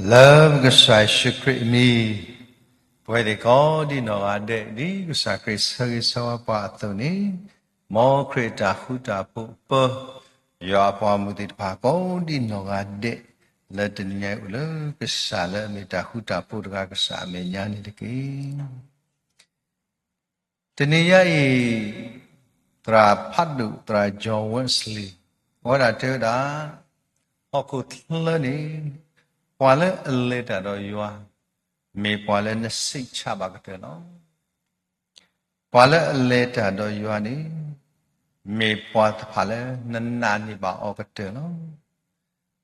လၢပကစၢ်ယ့ၣ်ၡူးခရံာ်အမံၤ, ပဝဲသ့ၣ်ကိးဒံနီၢ်ဂၤဒဲး ဒ်ကစၢ်ခရံာ်ဆၢဂ့ၤဆၢဝါပှၤအသိးန့ၣ်, မ်ခရံာ်အတၢ်ဃူတၢ်ဖိးပၢ ယွၤအပှၤမုၢ်သ့ၣ်တဖၣ်ကိးဒံနီၢ်ဂၤဒဲး လၢတနံၤညါအံၤအိၣ်လၢကစၢ်လၢအမ့ၢ်တၢ်ဃူတၢ်ဖိးတဂၤကစၢ်အမဲာ်ညါန့ၣ်တက့ၢ်. တနံၤညါအံၤ, သရၣ်ဖးဒိၣ် သရၣ် John Wesley အဝဲဒၣ်တဲဝဲဒၣ်, ဟီၣ်ခိၣ်ချၢန့ၣ် ပှၤလၢအလဲၤတၢ်ဒီးယွၤ မ့ၢ်ပှၤလၢနစံးဆၣ်ဘၣ်ကတၢၢ်လီၤ. ပှၤလၢအလဲၤတၢ်ဒီးယွၤန့ၣ် မ့ၢ်ပှၤတဖၣ်လၢနနာ်န့ၢ်ဘၣ်အီၤကတၢၢ်လီၤ.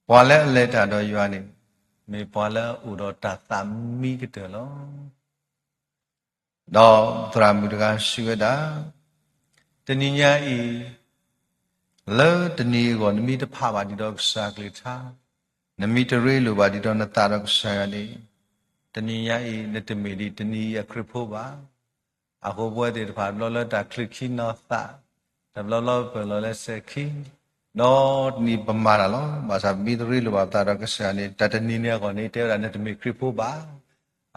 ပှၤလၢအလဲၤတၢ်ဒီးယွၤန့ၣ် မ့ၢ်ပှၤလၢအအိၣ်ဒီးတၢ်သးမံကတၢၢ်လီၤ. ဒီးသရၣ်မုၣ်တဂၤစံးဝဲဒၣ်, တနံၤညါအံၤ လၢတနံၤအဂီၢ် နမ့ၢ်တဖးဘၣ်ဒံးဒီးကစၢ်ကလုၢ်ကထါ, နမ့ၢ်တရ့လိာ်ဘၣ်ဒံးဒီးနသးဒီးကစၢ်ယွၤန့ၣ်, တနံၤညါအံၤ နတမ့ၢ်ဒံးတနံၤအံၤအခရံာ်ဖိဘၣ်. အဃိပဝဲသ့ၣ်တဖၣ် တဘျီလၢတၢ်ချုးခံနီၤသး, တဘျီလၢပၢၢ်လီၤလၢစဲၤခံ, ဒီးတနံၤပမၤတၢ်လီၤ. ဘၣ်ဆၣ်ပမ့ၢ်တရ့လိာ်ဘၣ်ပသးဒီးကစၢ်ယွၤန့ၣ် တၢ်တနံၤန့ၣ်အဂီၢ်န့ၣ် တဲဝဲဒၣ်နတမ့ၢ်ခရံာ်ဖိဘၣ်.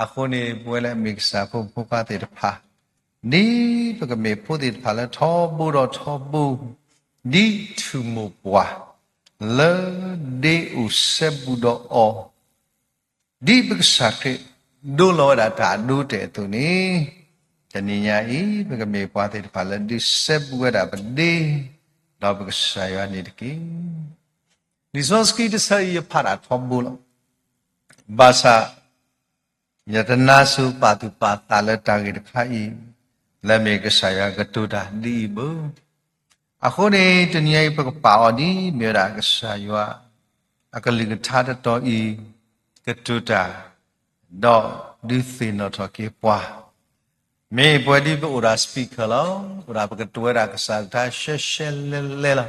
အဃိန့ၣ် ပဝဲလၢအမ့ၢ်ကစၢ်ဖိမုၣ်ဖိခွါသ့ၣ်တဖၣ်, ဒ်ပကမ့ၢ်ဖိသ့ၣ်တဖၣ်လၢထီဘိဒီးထီဘိ, ဒ်ထူၣ်မိၢ်ပှၢ် လၢဒ့အိၣ်စဲဘူးဒီးအီၤ, ဒ်ပကစၢ်ခရံာ်ဒိလီၤဝဲဒၣ်တၢ်အဒိအတဲာ်အသိးန့ၣ်, တနံၤညါအံၤ ပကမ့ၢ်ပှၤသ့ၣ်တဖၣ်လၢဒုးစဲဘူးဝဲဒၣ်ပဒ့ ဒီးပကစၢ်ယွၤန့ၣ်တက့ၢ်. လံာ်စီဆှံတဆၢအံၤယဖးတၢ်ထီဘိလီၤ. ဘၣ်ဆၣ် ယတနါစူၤပာ်သူၣ်ပာ်သးလၢတၢ်ဂ့ၢ်တခါအံၤ လၢမ့ၢ်ကစၢ်ယွၤကတိၤတၢ်ဒ်အံၤဘၣ်. အဃိန့ၣ် တနံၤအံၤပကပာ်အီၤဒ်မ့ၢ်ဝဲဒၣ်ကစၢ်ယွၤ အကလုၢ်ကထါတတီၤအံၤ ကတိၤတၢ် ဒီးဒုးသ့ၣ်နီၣ်ထီၣ်က့ၤပှၤ, မ့ၢ်ပဝဲဒ်ပအိၣ်ဒၣ် speaker လီၤ. အိၣ်ဒၣ်ပကတိၤဝဲဒၣ်ကစၢ်ကလုၢ်ကထါရှဲရှဲလဲလဲလီ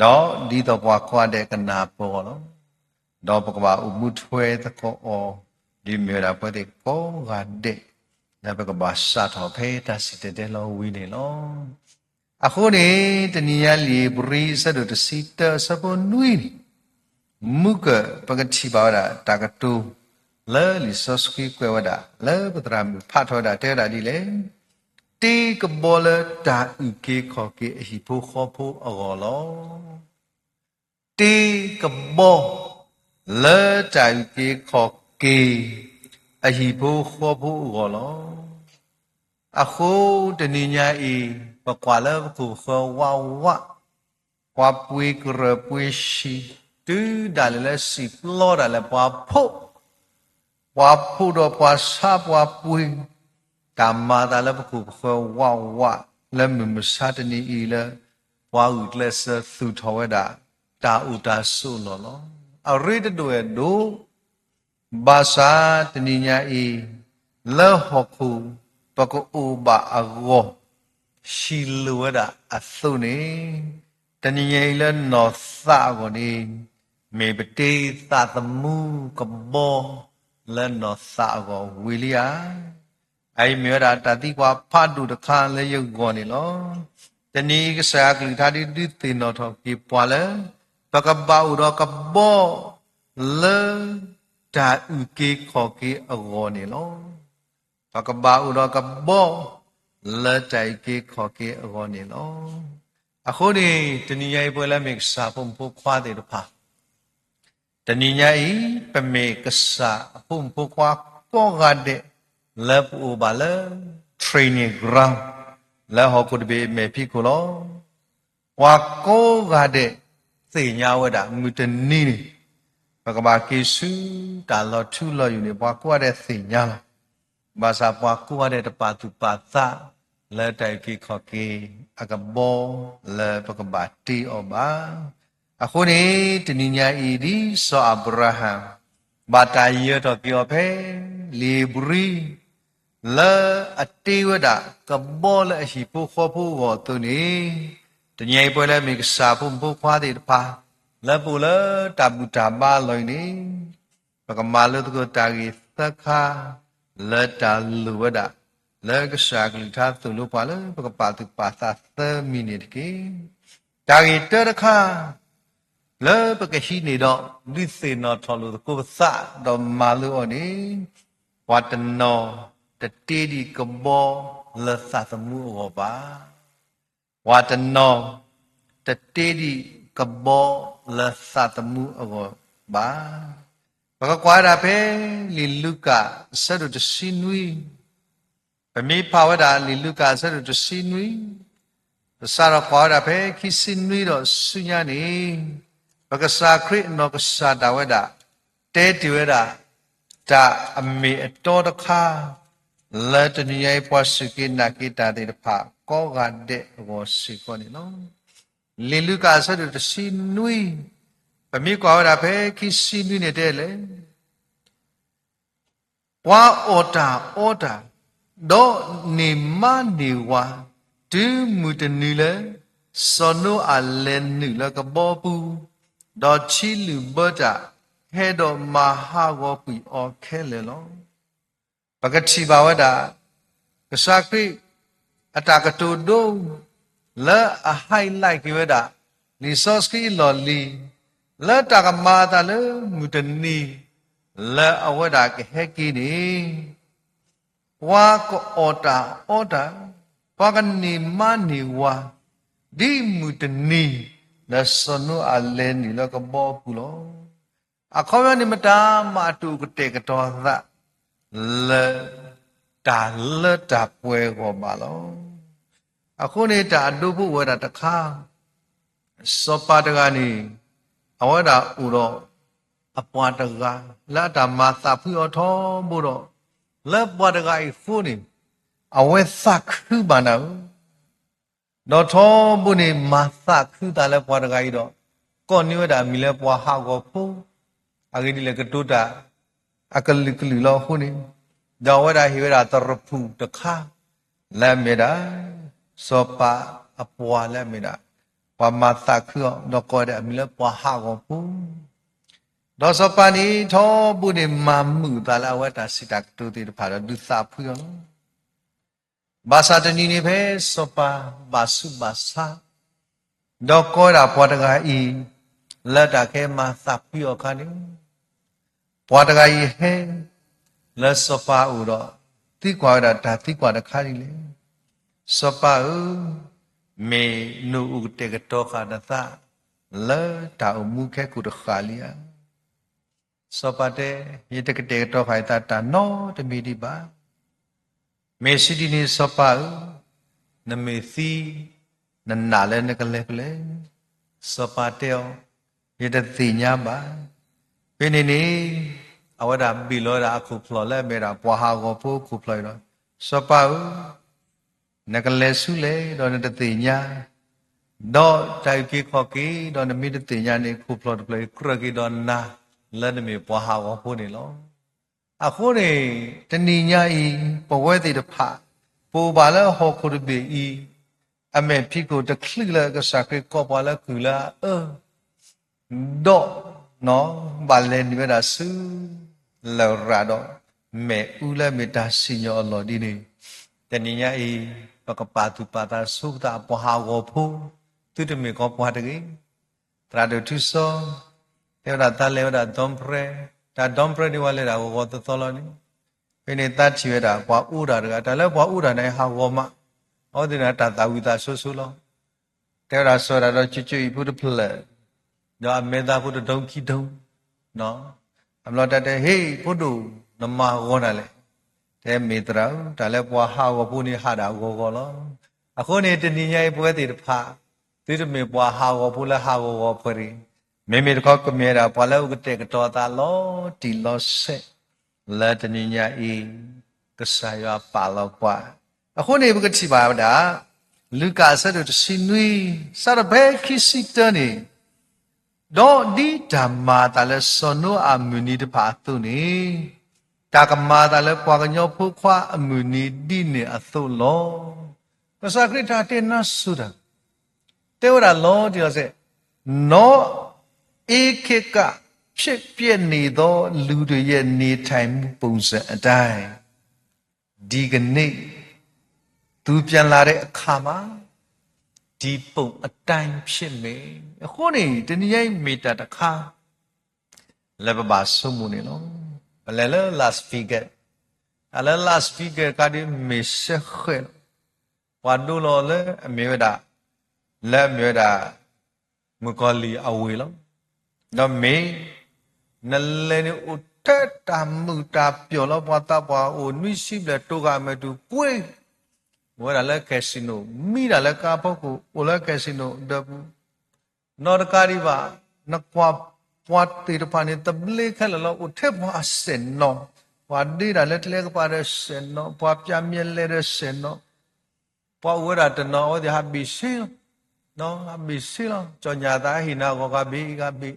ၤ. ဒီးဒ်သိးပှၤကိးဂၤဒဲးကနၢ်ပၢၢ်အီၤလီၤ. ဒီးပကဘၣ်အိၣ်မူထွဲသကိးအီၤ ဒ်မ့ၢ်ဝဲဒၣ်ပဝဲသ့ၣ်ကိးဂၤဒဲး လၢပကဘၣ်စးထီၣ်ဖဲတၢ်စံၣ်တဲၤတဲလီၤဝံၤန့ၣ်လီၤ. အဃိန့ၣ် တနံၤညါလံာ်ဧ့ၤဘြံၤအဆၢဒိၣ်တဆံတၢအဆၢဖိနွံန့ၣ် မူကၢၢ်ပကထံၣ်ဘၣ်ဝဲဒၣ်တၢ်ကတိၤ လၢလံာ်စီဆှံကွဲးဝဲဒၣ် လၢပသရၣ်မုၣ်ဖးထီၣ်ဝဲဒၣ်တဲဝဲဒၣ်ဒ်လဲၣ်, တ့ကဘီလၢတၢ်အုၣ်က့ၤခီၣ်က့ၤအဟံၣ်ဖိဃီဖိအဂီၢ်လီၤ. တ့ကဘီ လၢတၢ်အုၣ်က့ၤခီၣ်က့ၤ အဟံၣ်ဖိဃီဖိအဂီၢ်လီၤ. အဃိတနံၤညါအံၤ ပကွၢ်လၢပခိၣ်ပဃၢၤဝးဝး, ပှၤပှ့ၤကရၢၢ်ပှ့ၤဆံး, တုၤဒၣ်လဲာ်လၢစံာ်ပျီဒၣ်လဲာ် ပှၤဖှိၣ် ပှၤဖှိၣ်ဒီးပှၤဆါပှၤပှ့ၤ, တၢ်မၤအသးလၢပခိၣ်ပဃၢၤဝးဝး လၢမုၢ်မဆါတနံၤအံၤလၢ ပှၤဂုာ်ကျဲးစၢးသူၣ်ထီၣ်ဝဲဒၣ် တၢ်အိၣ်တၢ်ဆိးအလီၢ်လီၤ. အရ့တဒိၣ်အဲၣ်ဒိး ဘၣ်ဆၣ်တနံၤညါအံၤ လၢဟီၣ်ခိၣ်ပကအိၣ်ဘၣ်အဂီၢ် ဟံးလိာ်ဝဲဒၣ်အသိးန့ၣ်, တနံၤညါအံၤလၢနီၢ်သးအဂီၢ်န့ၣ် မ့ၢ်ပတ့သးသမူကဘီလၢနီၢ်သးအဂီၢ်ဝံၤလံဧါ. အအံၤမ့ၢ်ဝဲဒၣ်တၢ်သံကွၢ်ဖးဒိၣ်တခါလၢယဂီၢ်န့ၣ်လီၤ. တနံၤအံၤကစၢ်ယွၤကလုၢ်ကထါဒ်ဒုးသ့ၣ်နီၣ်ထီၣ်က့ၤပှၤလၢ ပကဘၣ်အိၣ်ဒီးကဘီ လၢတၢ်အုၣ်က့ၤခီၣ်က့ၤအဂီၢ်န့ၣ်လီၤ. ပကဘၣ်အိၣ်ဒီးကဘီ လၢတၢ်အုၣ်က့ၤခီၣ်က့ၤအဂီၢ်န့ၣ်လီၤ. အဃိန့ၣ် တနံၤညါအံၤပဝဲလၢမ့ၢ်ကစၢ်ဖိမုၣ်ဖိခွါသ့ၣ်တဖၣ် တနံၤညါအံၤ ပမ့ၢ်ကစၢ်အဖိမုၣ်ဖိခွါကိးဂၤဒဲး လၢပအိၣ်ဘၣ်လၢ training ground လၢဟီၣ်ခိၣ်တဘ့ၣ်အမဲာ်ဖံးခိၣ်လီၤ. ပှၤကိးဂၤဒဲးသ့ၣ်ညါဝဲဒၣ် မုၢ်တနံၤန့ၣ် ပကဘၣ်က့ၤဆူတၢ်လီၤထူလီၤယိာ်န့ၣ် ပှၤကိးဂၤဒဲးသ့ၣ်ညါလီၤ. ဘၣ်ဆၣ်ပှၤကိးဂၤဒဲးတပာ်သူၣ်ပာ်သး လၢတၢ်အုၣ်က့ၤခီၣ်က့ၤအကဘီ လၢပကဘၣ်တ့အီၤဘၣ်. အဃိန့ၣ် တနံၤညါအံၤဒ်စီၤအၤဘြၤဟၣ် ဘၣ်တၢ်ယၢၤထီၣ်က့ၤအီၤဖဲ လံာ်ဧ့ၤဘြံၤ လၢအတ့ဝဲဒၣ်ကဘီလၢအဟံၣ်ဖိဃီဖိအဂီၢ်အသိးန့ၣ်, တနံၤအံၤပဝဲလၢမ့ၢ်ကစၢ်ဖိမုၣ်ဖိခွါသ့ၣ်တဖၣ် လၢပအိၣ်လၢတၢ်ဘူၣ်တၢ်ဘါအလီၢ်အံၤန့ၣ် ပကမၤလိသကိးတၢ်ဂ့ၢ်သၢခါ လၢတၢ်လိၣ်ဝဲဒၣ် လၢကစၢ်ကလုၢ်ကထါသိၣ်လိပှၤလၢပကပာ်သူၣ်ပာ်သးသၢမံၤန့ၣ်တက့ၢ်. တၢ်ဂ့ၢ်တၢတခါ, လၢပကဟံးန့ၢ်ဒီး ဒုးသ့ၣ်နီၣ်ထီၣ်လိာ်သကိးပသး ဒီးမၤလိအီၤန့ၣ်, ပှၤတနီၤတတ့ဒံးကဘီလၢသးသမူအဂီၢ်ဘၣ်. ပှၤတနီၤတတ့ဒံးကဘီလၢသးသမူအဂီၢ်ဘၣ်. ပကကွၢ်ဝဲဒၣ်ဖဲ လံာ်လူၤကၣ်အဆၢဒိၣ်တဆံနွံ, ပမ့ၢ်ဖးဝဲဒၣ်လံာ်လူၤကၣ်အဆၢဒိၣ်တဆံနွံ, ပစးထီၣ်ကွၢ်ဝဲဒၣ်ဖဲခံဆံနွံဒီးဆူညါန့ၣ်, ပကစၢ်ခရံာ်အနီၢ်ကစၢ်ဒၣ်ဝဲဒၣ် တဲတ့ၢ်ဝဲဒၣ် တၢ်အမ့ၢ်အတီတခါ လၢတနံၤညါအံၤပှၤစူၢ်က့ၤနာ်က့ၤတၢ်သ့ၣ်တဖၣ်ကိးဂၤဒဲးအဂီၢ်စ့ၢ်ကီးန့ၣ်လီၤ. လံာ်လူၤကၣ်အဆၢဒိၣ်တဆံနွံ, ပမ့ၢ်ကွၢ်ဝဲဒၣ်ဖဲခံဆံနွံန့ၣ်တဲလဲၣ် ပှၤအီၣ်တၢ်အီတၢ်, ဒီးန့ၢ်မါန့ၢ်ဝၤ, တုၤမုၢ်တနံၤလၢ စီၤနိအၤလဲၤနုာ်လၢကဘီပူၤ, ဒီးထံလုာ်ဘၢတၢ်, ဟဲဒီးမၤဟးဂီၤကွံာ်အီၤခဲလၢာ်လီၤ. ပကထံၣ်ဘၣ်ဝဲဒၣ် ကစၢ်ခရံာ်အတၢ်ကတိၤဒိ လၢအ highlight က့ၤဝဲဒၣ် လံာ်စီဆှံအလီၢ်လံၤ လၢတၢ်ကမၤအသးလၢမုၢ်တနံၤ လၢအဝဲဒၣ်ကဟဲက့ၤန့ၣ် ပှၤကအီၣ်တၢ်အီတၢ်, ပှၤကန့ၢ်မါန့ၢ်ဝၤ, ဒ်မုၢ်တနံၤ လၢစီၤနိအၤလဲၤနုာ်လၢကဘီအပူၤလီၤ. အခီပညီန့ၣ် မတၤမးတအိၣ်ကတဲာ်ကတီၤအသး လၢတၢ်လၢတၢ်ပှဲၤအဂီၢ်ဘၣ်လီၤ. အဃိန့ၣ် တၢ်အဒိဖိအိၣ်ဝဲဒၣ်တခါ စီၤပၤတဂၤန့ၣ် အဝဲဒၣ်အိၣ်ဒီးအပှၤတဂၤ လၢအတၢ်မၤသးဖှံအီၤထီဘိဒီး လၢပှၤတဂၤအံၤအဃိန့ၣ် အဝဲသးခုဘၣ်နၤဧၢ, ဒီးထီဘိန့ၣ် မၤသးခုသးလၢပှၤတဂၤအံၤဒီး ကိးန့ၢ်ဝဲဒၣ်အမံၤလၢပှၤဟးဂီၤဖိ, အဂ့ၢ်ဒ်လဲၣ် ကတိၤတၢ်အကလုာ်ကလုာ်လီၤအဃိန့ၣ်, ဒီးအဝဲဒၣ်ဟ့ၣ်ဝဲဒၣ်သရၣ်ဖုၣ်တခါ လၢအမ့ၢ်ဒၣ် စီၤပၤအပှၤလၢအမ့ၢ်ဒၣ် ပှၤမၤသးခုအီၤ ဒီးကိးဝဲဒၣ်အမံၤလၢပှၤဟးဂီၤဖိ, ဒီးစီၤပၤန့ၣ် ထီဘိန့ၣ် မၤမုာ်အသးလၢအဝဲတၢ်စံးတၢ်ကတိၤသ့ၣ်တဖၣ်ဒီး ဒုးသးဖှံအီၤလီၤ. ဘၣ်ဆၣ်တနံၤန့ၣ်ဖဲစီၤပၤဘၣ်ဆူးဘၣ်ဆါ ဒီးကိးဝဲဒၣ်ပှၤတဂၤအံၤ လၢတၢ်ကဟဲမၤသးဖှံအီၤအခါန့ၣ်, ပှၤတဂၤအံၤဟဲ လၢစီၤပၤအအိၣ်ဒီး သံကွၢ်ဝဲဒၣ်တၢ်သံကွၢ်တခါဒ်လဲၣ်, စီၤပၤဧၢ, မ့ၢ်နအိၣ်ကတဲာ်ကတီၤဃာ်နသး လၢတၢ်အိၣ်မူခဲကိာ်တဃၣ်လံဧါ. စီၤပၤတဲ, ယတကတဲာ်ကတီၤဃာ်ယသးတၢ်နီတမံၤဒံးဘၣ်. မ့ၢ်စံးဒ်န့ၣ် စီၤပၤဧၢ, နမ့ၢ်သံ နနာ်လၢနကလဲၤဖဲလဲၣ်. စီၤပၤတဲအီၤ, ယတသ့ၣ်ညါဘၣ်. ဖဲန့ၣ်န့ၣ် အဝဲဒၣ်ဘ့ၣ်လီၤဝဲဒၣ်အခိၣ်ဖျီၣ်လၢအမ့ၢ်ဒၣ်ပှၤဟးဂီၤဖိအခိၣ်ဖျီၣ်အံၤဒီး, စီၤပၤဧၢ, နကလဲၤဆူလဲၣ်ဒီးနတသ့ၣ်ညါ, ဒီးတၢ်အုၣ်က့ၤခီၣ်က့ၤဒီးနမ့ၢ်တသ့ၣ်ညါန့ၣ် ခိၣ်ဖျီၣ်တဖျၢၣ်အံၤကြၢးက့ၤဒီးနၤ လၢနမ့ၢ်ပှၤဟးဂီၤဖိန့ၣ်လီၤ. အဃိန့ၣ် တနံၤညါအံၤ ပဝဲသ့ၣ်တဖၣ် ပအိၣ်ဘၣ်လၢဟီၣ်ခိၣ်တဘ့ၣ်အံၤ အမဲာ်ဖံးခိၣ်တချုးလၢကစၢ်ခရံာ်ကိးပှၤလၢကုၢ်လၢအအၢ ဒီး ဘၣ်လဲၤနုာ်ဝဲဒၣ်ဆူ လရာ်ဒီး မ့ၣ်အူလၢမ့ၢ်တၢ်စံၣ်ညီၣ်အလီၢ်ဒ်န့ၣ်, တနံၤညါအံၤ ပကပာ်သူၣ်ပာ်သးဆိပသးအပှၤဟးဂီၤဖိ သုတမ့ၢ်ကီးပှၤတဂ့ၤ. သရၣ်ဒိၣ်ထူစီ တဲဝဲဒၣ်သးလဲၤဝဲဒၣ်ဒီပြဲ, တၢ်ဒီပြဲန့ၣ်ဝဲလဲၤဒၣ်ဂီၤဂီၤသီသီလီၤန့ၣ်, ဖဲန့ၣ်သးထံၣ်ဝဲဒၣ်ပှၤအိၣ်တၢ်တဂၤ တၢ်လၢပှၤအိၣ်တၢ်န့ၣ်ဟးဂီၤမး, အဝဲသ့ၣ်န့ၣ်တၢ်သၣ်ဝံၤသးဆိဆိလီၤ. တဲဝဲဒၣ်စီၤဝဲဒၣ်ဒီးကၠိကၠိအံၤဖိတဖျၢၣ်, ဒီးအမဲာ်သးဖိတဒိခံဒိ, အဘျီတၢ်တဲ ဟ့ၣ်ဖိဒိၣ် နမၤဂီၤနၤလဲၣ်. တဲမ့ၢ်သရၣ်ဧၢ, တၢ်လၢပှၤဟးဂီၤဖိန့ၣ်ဟးဒၣ်ဂီၤဂီၤလီၤ. အဃိန့ၣ် တနံၤညါအံၤပဝဲသ့ၣ်တဖၣ် သုတမ့ၢ်ပှၤဟးဂီၤဖိလၢဟးဂီၤဂီၤပှဲၤတဂ့ၤ. မ့မ့ၢ်တခီကမ့ၢ်ဝဲဒၣ်ပှၤလၢအအိၣ်ကတဲာ်ကတီၤအသးလီၤတံၢ်လီၤဆဲး လၢတနံၤညါအံၤ ကစၢ်ယွၤပာ်လီၤပှၤ. အဃိန့ၣ် ပကထံၣ်ဘၣ်ဝဲဒၣ် လူၤကၣ်အဆၢဒိၣ်တဆံနွံ စးထီၣ်ဖဲခံဆံတၢန့ၣ်, ဒီးဒ်တၢ်မၤအသးလၢစီၤနိအၤအမုၢ်နံၤတဖၣ်အသိးန့ၣ်, တၢ်ကမၤအသးလၢပှၤကညီဖိခွါအမုၢ်နံၤဒ်န့ၣ်အသိးလီၤ. ကစၢ်ခရံာ်တၢ်တဲနါစိၤတၢ် တဲဝဲဒၣ်လီၤတံၢ်လီၤဆဲး, ဒီးအ့ခ့ကၣ်ဖျ့းပျဲးန့ၢ်သီလူၤတယဲၢ်န့ၢ်ထၢၣ်မူပိၢ်စၢၣ်အတၢ် ဒီကန့ၣ် သူပြန်လာတဲ့အခါမှာ ထ ဒီပုံအတိုင်းဖြစ်မယ်. အဃိန့ၣ် တနံၤညါအံၤမ့ၢ်တၢ်တခါ လၢပဘၣ်ဆိကမိၣ်န့ၣ်လီၤ. ပလဲၤလၢ Las Vegas, တၢ်လၢ Las Vegas ကါဒ်မ့ၢ်စဲဃဲးလီၤ. ပှၤဒိလီၤလၢအမ့ၢ်ဝဲဒၣ်, လၢအမ့ၢ်ဝဲဒၣ် မုၣ်ကီၤလံၢ်အဝ့ၢ်လီၤ. ဒီးမ့ၢ် နလဲၤန့ၣ်အိၣ်ထဲတၢ်မုာ်တၢ်ပျီၢ်လီၤ. ပှၤသးပှၢ်အိၣ်နွံဆံဘျဲၣ် တိၤဂၤအမဲာ်တူၢ်ပှ့ၤ, အိၣ်ဝဲဒၣ်လၢ casino, မံဒၣ်လၢကါဖိကိၣ် အိၣ်လၢ casino ဒၢးပူၤ, နီတကးဒံးဘၣ်, နကွၢ်ပှၤသ့ၣ်တဖၣ်န့ၣ် သဘျ့ခဲလၢာ်လီၤ. အိၣ်ထဲပှၤအစဲၣ်နီၤ, ပှၤဒ့ဒၣ်လၢကျဲကပၤဒီးစဲၣ်နီၤ, ပှၤပျၢ်မ့ၢ်လဲၤဒီးစဲၣ်နီၤ, ပှၤအိၣ်ဝဲဒၣ်တနီၤ အဝဲသ့ၣ်ဟးဘ့ၣ်ဆ့လီၤ, ဟးဘ့ၣ်ဆ့လီၤ. ကၠီညါသးဟ့ၣ်နၤဂီၤဂၤဘ့ၣ်ဂၤဘ့ၣ်,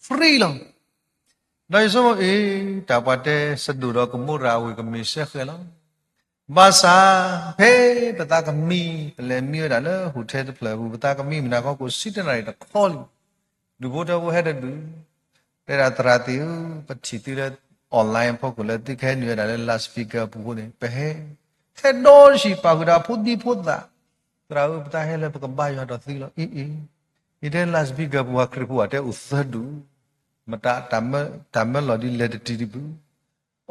free လီၤ. ဒီးယဆိကမိၣ်အံၤ တၢ်ပှၤတဲ စဒိၣ်ဒီးကမိရၤအဝ့ၢ်ကမ့ၢ်စဲဃဲးလီၤ. ဘၣ်ဆၣ် ဖဲပသးကမံ ပလဲၤမံဝဲဒၣ်လၢ hotel တဖျၢၣ်အပူၤ ပသးကမံမုၢ်နၤခီ ကိးဆံတနၣ်ရံၣ်တခီလံ, ဒူၣ်ဖိထၢဖိဟဲတဒူၣ်, တဲဒၣ်သရၣ်သ့ၣ်ဧၢ, ပထံၣ်သုလၢ online အဖီခိၣ်လၢသုကဟဲနုာ်ဝဲဒၣ်လၢ Las Vegas အပူၤအဃိန့ၣ် ပဟဲ, ဟဲဒီးဆံးပာ်ဃုာ်ဒီးဖိဒံဖိသၣ်, သရၣ်ဧၢ ပသးဟဲလၢပကဘါယွၤဒီးသုလီၤ. အံၤအံၤ, အံၤတဲ Las Vegas ပူၤ ပှၤခရံာ်ဖိအတဲအိၣ်သၢဒူၣ်, မတၤ တၢ်မၢလီၤဒ်လဲၣ်တတံၤဒံးပူၤ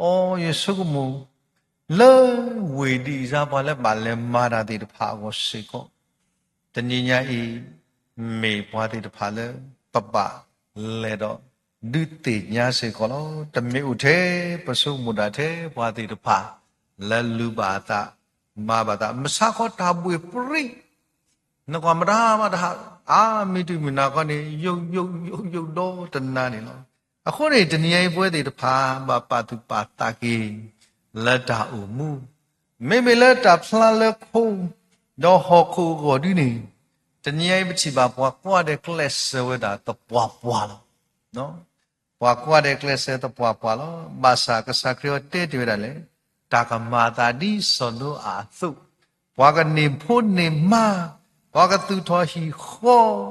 အီ, ယဆိကမိၣ် လၢဝ့ၢ်ဒ်အံၤ ပှၤလၢဘၣ်လဲၤမၤတၢ်သ့ၣ်တဖၣ်အဂီၢ်စ့ၢ်ကီး, တနံၤညါအံၤ မ့ၢ်ပှၤသ့ၣ်တဖၣ်လၢ ပဘၣ်လဲၤဒီး ဒုးသ့ၣ်ညါစ့ၢ်ကီးလီၤ. တမ့ၢ်အိၣ်ထဲ ပဆိကမိၣ်ဒၣ်ထဲ ပှၤသ့ၣ်တဖၣ် လၢလူၤဘၣ်အသး မၤဘၣ်သး မဆါခီတၢ်ဘှ့ၣ်ပြံ နကွၢ်မတၤမးတဟး, အါ မ့ၢ်တုၤမုၢ်နၤခီန့ၣ် ယုၢ်ယုၢ်ယုၢ်ယုၢ်ဒီတနၤန့ၣ်လီၤ. အဃိန့ၣ် တနံၤညါအံၤ ပဝဲသ့ၣ်တဖၣ် ဘၣ်ပာ်သူၣ်ပာ်သးက့ၤ လၢတၢ်အိၣ်မူ, မ့မ့ၢ်လၢတၢ်ဖျါလၢခိ ဒီးဟီၣ်ခိၣ်အဂီၢ်ဒ်န့ၣ်, တနံၤညါအံၤ ပထံၣ်ဘၣ်ပှၤကွၢ်ဒဲးကျဲးစၢးဝဲဒၣ်သပှၢ်ပှၢ်လီၤ. ပှၤကွၢ်ဒဲးကျဲးစၢးသပှၢ်ပှၢ်လီၤ. ဘၣ်ဆၣ်ကစၢ်ခရံာ်အီၤတဲတ့ၢ်ဝဲဒၣ်လဲၣ်, တၢ်ကမၤအသးဒ်စီၤနိအၤအသိး, ပှၤကန့ၢ်ဖိန့ၢ်မါ, ပှၤကသူၣ်ထီၣ်ဟံၣ်